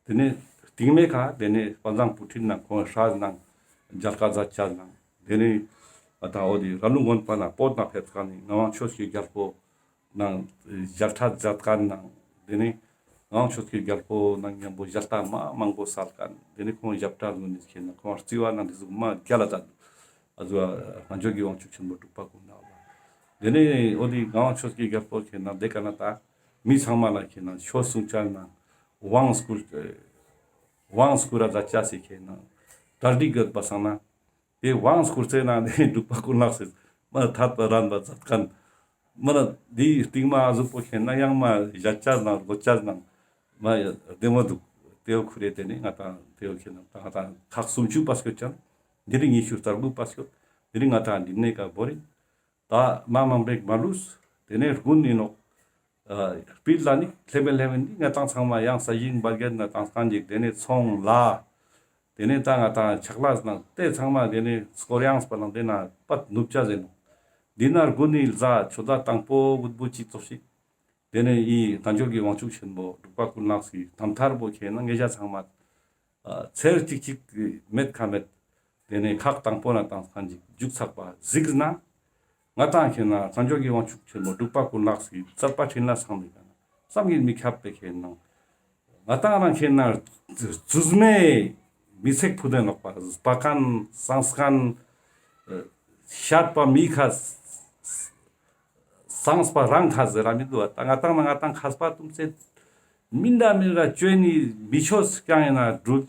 དེ་ནས་སྟིང་མའི་ཁ་དེ་ནས་དཔལ་བཟང་པུ་ཁྲིད་ནང་ཁོང་སྲས་ནང་མཇལ་ཁ་མཛད་ཆ་ནང་དེ་ནས་ཨ་ད་འོ་དེ་ར་ལུང་དགོན་པ་ན་བོད་ན་ཕེབས་ཁ་ནས་ངག་དབང་ཆོས་ཀྱི་རྒྱལ་པོ་ནང་མཇལ་ཁ་མཛད་ཁ་ནང་དེ་ནས་ངག་དབང་ཆོས་ཀྱི་རྒྱལ་པོ་ནང་མཉམ་པོ་མཇལ་ཁ་མ་མང་པོ་སལ་ཁ་དེ་ནས་ཁོང་ཞབས་ཁྲ་ལུང་ནས་ཁེ་ན་ཁོང་རྩི་བ་ནང་དེ་ཟུག་མ་རྒྱལ་ལ་མཛད་འདུག། ཨ་ཟུག་རྣལ་འབྱོར་གྱི་དབང་ཕྱུག་ཆེན་པོ་འབྲུག་པ་ཀུན་ལེགས་ལ། དེ་ནས་འོ་དེ་ངག་དབང་ཆོས་ཀྱི་རྒྱལ་པོ་ཁེ་ན་དེ་ཀ་ན་ད་མི་ཚང་མ་ལ་ཁེ་ན་ཆོས་གསུང་ཅ་ན་དབང་བསྐུར་དབང་བསྐུར་ར་མཛད་ཅ་སི་ཁེ་ན་གྲ་སྒྲིག་ཡོད་པ་སང་ན། དེ་དབང་བསྐུར་ཚེ་ན་དེ་འབྲུག་པ་ཀུན་ལེགས་སི་མ་ཐད་པ་རན་པ་མཛད་མཁན། མ་ན་དེའི་རྟིང་མ་ཨ་ཟུག་པོ་ཁེ་ན་ཡང་མ་བཞད་ཅ་ན་དགོད་ཅ་ན་མ་བདེ་མོ་འདུག། དེའོ་ཁུ་རེ་དེ་ནི་ང་ཏང་དེའོ་ཁེ་ན་ད་ང་ཏང་ཁག་སུམ་ཅུ་པ་སྐྱོད་ཅན། དེ་རིང་ཉི་ཤུ་རྩ་དགུ་པ་སྐྱོད། དེ་རིང་ང་ཏང་འདི་ནས་ཀ་བོ་རིང་། ད་མ་མང་པོ་ཞིག་མ་ལུས། དེ་ནས་དགུན་ཡིན་ནོག། ཨ་སྤིལ་ལ་ནི་ལྷེ་མེ་ལྷེ་མེ་ནི་ང་ཏང་ཚང་མ་ཡང་ས་ཞིང་འབར་གེ་ན་ཏང་སྐན་ཅིག། དེ་ནས་ཚོང་ལ། དེ་ནས་ད་ང་ཏང་ཆག་ལས་ནང་དེ་ཚང་མ་དེ་ནས་སྐོར་ཡངས་པ་ནང་དེ་ན་པད་ནུབ་ཅ་ཟེར་ནོག། འདི་ན་དགུན་ནི་ལ་ཆོ་ད་དང་པོ་བུད་བུ་ཅིག་ཙོགས་ཤིག། དེ་ནས་ཡི་རྣལ་འབྱོར་གྱི་དབང་ཕྱུག་ཆེན་པོ་འབྲུག་པ་ཀུན་ལེགས་སི་རྣམ་ཐར་པོ་ཁེ་ན་ངེད་ཅག་ཚང་མ་ཨ་ཚེར་ཅིག་ཅིག་མེད་ཁ་མེད། དེ་ནས་ཁག་དང་པོ་ན་ཏང་སྐན་ཅིག་མཇུག་ཚག་པ་གཟིགས་ན། ང་ཏང་ཁེ་ན་རྣལ་འབྱོར་གྱི་དབང་ཕྱུག་ཆེན་པོ་འབྲུག་པ་ཀུན་ལེགས་སི་མཛད་པ་འཕྲིན་ལས་ཚང་མའི་ཀ་ན་བསམ་གྱིས་མི་ཁྱབ་པའི་ཁེ་ན་ང་ཏང་རང་ཁེ་ན་རྩུབ་མེ་མི་ཚེག་ཕུ་དེ་ནོག་པ། སྤ་མཁན་སངས་མཁན་ཤད་པ་མི་ཁ་སངས་པ་རང་ཁ་ཟེར་ར་མི་འདུག་པ། ད་ང་ཏང་ན་ང་ཏང་མཁས་པ་དུམ་ཚེ་མི་འདྲ་མི་འདྲ་བཅོས་ནི་མི་ཆོས་རྐྱང་ཡིན་ན་འགྲུལ།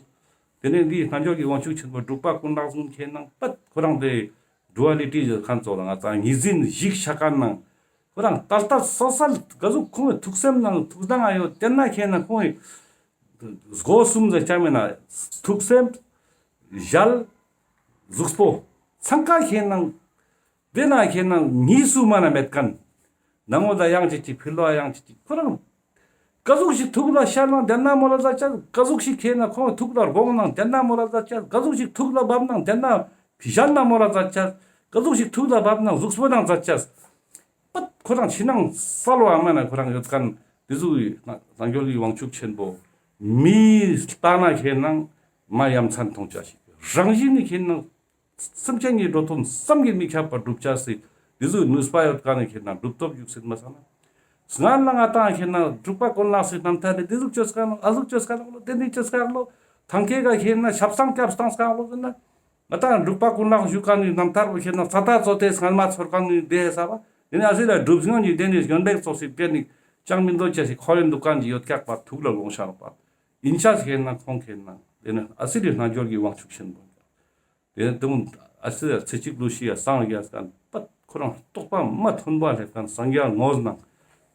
དེ་ནས་འདི་རྣལ་འབྱོར་གྱི་དབང་ཕྱུག་ཆེན་པོ་འབྲུག་པ་ཀུན་ལེགས་གསུང་ཁེ་ན་པད་ཁོ་རང་དེ་ཌུ་ཨ་ལི་ཊི་ཟེར་མཁན་ཙོགས་ལ་ང་ཏང་གཉིས་འཛིན་བཞི་ཤ་མཁན་ནང་ཁོ་རང་ཏལ་ཏལ་སལ་སལ་ག་ཟུག་ཁོང་གི་ཐུགས་སེམས་ནང་ཐུགས་སྣང་ང་ཡོད་དེ་ན་ཁེ་ན་ཁོང་གི་སྒོ་གསུམ་ཟེར་ཅ་མེད་ན་ཐུགས་སེམས་ཞལ་གཟུགས་པོ་ཚང་ཀ་ཁེ་ན་དེ་ན་ཁེ་ན་གཉིས་སུ་མ་ན་མེད་མཁན། ནང་ངོ་ད་ཡང་ཅིག་ཅིག་ཕི་ལོ་ཡང་ཅིག་ཅིག་ཁོ་རང་ག་ཟུག་ཞིག་ཐུགས་ལ་ཤར་ན་དེ་ན་མོལ་ལ་མཛད་ཅ། ག་ཟུག་ཞིག་ཁེ་ན་ཁོང་ཐུགས་ལ་དགོངས་ན་དེ་ན་མོལ་ལ་མཛད་ཅ། ག་ཟུག་ཞིག་ཐུགས་ལ་བབ་ན་དེ་ན་ཕི་ཞལ་ན་མོལ་ལ་མཛད་ཅ། ག་ཟུག་ཞིག་ཐུགས་ལ་བབ་ན་གཟུགས་པོ་ནང་མཛད་ཅ། པད་ཁོ་རང་ཕྱི་ནང་གསལ་བ་མ་ན་ཁོ་རང་ཡོད་མཁན་དེ་ཟུག་རྣལ་འབྱོར་གྱི་དབང་ཕྱུག་ཆེན་པོ་མི་ལྟ་ན་ཁེ་ན་མ་ཡ་མཚན་མཐོང་ཅ་ཞིག། རང་བཞིན་ནི་ཁེ་ན་སེམས་ཅན་གྱི་འགྲོ་དོན་བསམ་གྱིས་མི་ཁྱབ་པ་སྒྲུབ་ཅ་སི་དེ་ཟུག་ནུས་པ་ཡོད་མཁན་ནི་ཁེ་ན་སྒྲུབ་ཐོབ་བཞུགས་སྲིད་མ་སང་ན། སྔར་ལ་ང་ཏང་ཁེ་ན་འབྲུག་པ་ཀུན་ལེགས་སི་རྣམ་ཐར་ལས་དེ་ཟུག་བཅོས་ཀ་ནོག། ཨ་ཟུག་བཅོས་ཀ་ནོག་ལོ། དེ་ནི་བཅོས་ཀ་ནོག་ལོ། ཐང་ཀའི་ཀ་ཁེ་ན་ཆབ་གསང་སྐྱབས་སྟངས་ཀ་ནོག་ལོ་ཟེར་ན། ང་ཏང་འབྲུག་པ་ཀུན་ལེགས་བཞུགས་མཁན་ནི་རྣམ་ཐར་པོ་ཁེ་ན་ཙ་ད་ཙོ་དེ་སྔར་མ་ཚོར་མཁན་ནི་དེ་ཧེ་ས་བ། དེ་ནི་ཨ་སི་ལ་སྒྲུབ་སྙོན་གྱི་དེ་ནི་སྙོན་འབེགས་ཙོགས་སི་དཔེ་ནི་ཅང་མི་འདོད་ཅ་ཞིག་ཁོ་རེ་འདུག་མཁན་གྱི་ཡོད་ཀྱག་པ་ཐུགས་ལ་དགོངས་ཤ་ནོག་པ། ཡིན་ཆ་ཞིག་ཁེ་ན་ཁོང་ཁེ་ན་དེ་ནི་ཨ་སི་རི་རྣལ་འབྱོར་གྱི་དབང་ཕྱུག་ཆེན་པོ། དེ་དུང་ཨ་སི་རི་ཚེ་གཅིག་ལུས་ཤི་ཡ་སངས་རྒྱས་མཁན་པད་ཁོ་རང་རྟོགས་པ་མ་ཐོན་པ་སླེབས་མཁན་སངས་རྒྱས་ངོས་ནང་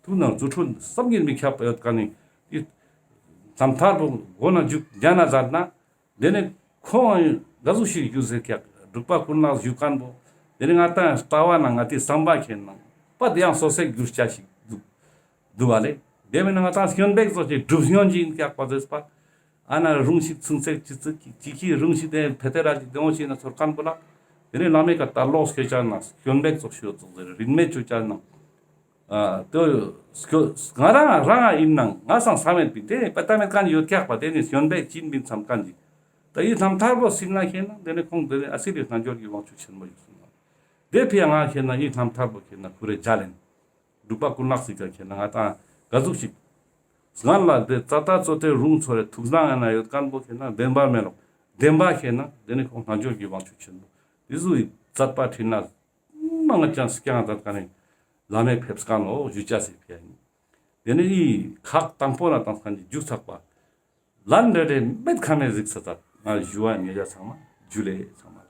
ཐུགས་ནང་རྫུ་འཕྲུལ་བསམ་གྱིས་མི་ཁྱབ་པ་ཡོད་མཁན་ནི་དེ་རྣམ་ཐར་པོ་མགོ་ན་མཇུག་རྒྱ་ན་མཛད་ན། དེ་ནས་ཁོང་ག་ཟུག་ཞིག་བཞུགས་ཟེར་ཀྱག། འབྲུག་པ་ཀུན་ལེགས་བཞུགས་མཁན་པོ། དེ་ནས་ང་ཏང་ལྟ་བ་ན་ང་ཏི་བསམ་པ་ཁེ་ན་པད་ཡང་སོ་སེ་འགྱུར་ཅ་ཞིག་འདུག་འདུག་བ་ལེ། དེ་མིན་ན་ང་ཏང་སྙོན་འབེགས་ཙོགས་ཀྱི་སྒྲུབ་སྙོན་ཅིག་ཡིན་ཀྱག་པ་ཟེར་པ། ཨ་ན་རུང་ཞིག་ཚུན་ཚེག་ཅི་ཙི་ཅི་ཅི་རུང་ཞིག་དེ་ཕེ་ཏེ་ར་ཅིག་དེ་འོ་ཞིག་ན་ཚོར་མཁན་པོ་ལ། དེ་ནས་བླ་མའི་ཀ་ད་ལོག་སྐྱེ་ཅ་ན་སྙོན་འབེགས་ཙོགས་ཤིག་ཡོད་ཙོགས་ཟེར་རིན་མེད་བཅོ་ཅ་ན། ཨ་དེ་སྐྱོ་ང་རང་རང་ཡིན་ནང་ང་སང་ས་མེད་པའི་དེ་ནི་པ་ཏ་མེད་མཁན་ཡོད་ཀྱག་པ། དེ་ནི་སྙོན་འབེགས་ཅིན་མིན་བསམ་མཁན་ཅིག། ད་ཡི་རྣམ་ཐར་པོ་སྲིད་ན་ཁེ་ན་དེ་ནི་ཁོང་དེ་ནི་ཨ་སི་རི་རྣལ་འབྱོར་གྱི་དབང་ཕྱུག་ཆེན་མོ་ཡོད་སོང་ན། དེ་ཕི་ཡ་ང་ཁེ་ན་ཡི་རྣམ་ཐར་པོ་ཁེ་ན་ཁུ་རེ་མཇལ་ཡིན། འབྲུག་པ་ཀུན་ལེགས་སི་ཀ་ཁེ་ན་ང་ཏང་ག་ཟུག་ཞིག་སྔར་ལ་དེ་ཙ་ད་ཙོ་དེ་རུང་ཚོ་རེ་ཐུགས་སྣང་ཡ་ན་ཡོད་མཁན་པོ་ཁེ་ན་བདེན་པ་མེད་ལོ། བདེན་པ་ཁེ་ན་དེ་ནི་ཁོང་རྣལ་འབྱོར་གྱི་དབང་ཕྱུག་ཆེན་པོ་དེ་ཟུག་ཡི་མཛད་པ་འཕྲིན་ལས་མང་ང་ཅང་སྐྱང་མཛད་མཁན་ནི་བླ་མའི་ཕེབས་མཁན་ལོ་ཞུ་ཅ་སི་ཕི་ཡ་ཡིན། དེ་ནི་ཡི་ཁག་དང་པོ་ན་ཏང་མཁན་གྱི་མཇུག་ཚག་པ། ལན་རེ་རེ་མེད་ཁ་མེད་གཟིགས་ས་ཙག་ང་ཞུ་བ་ཉེ་ར་ཚང་མ་ཇུ་ལེ་ཚང་མ།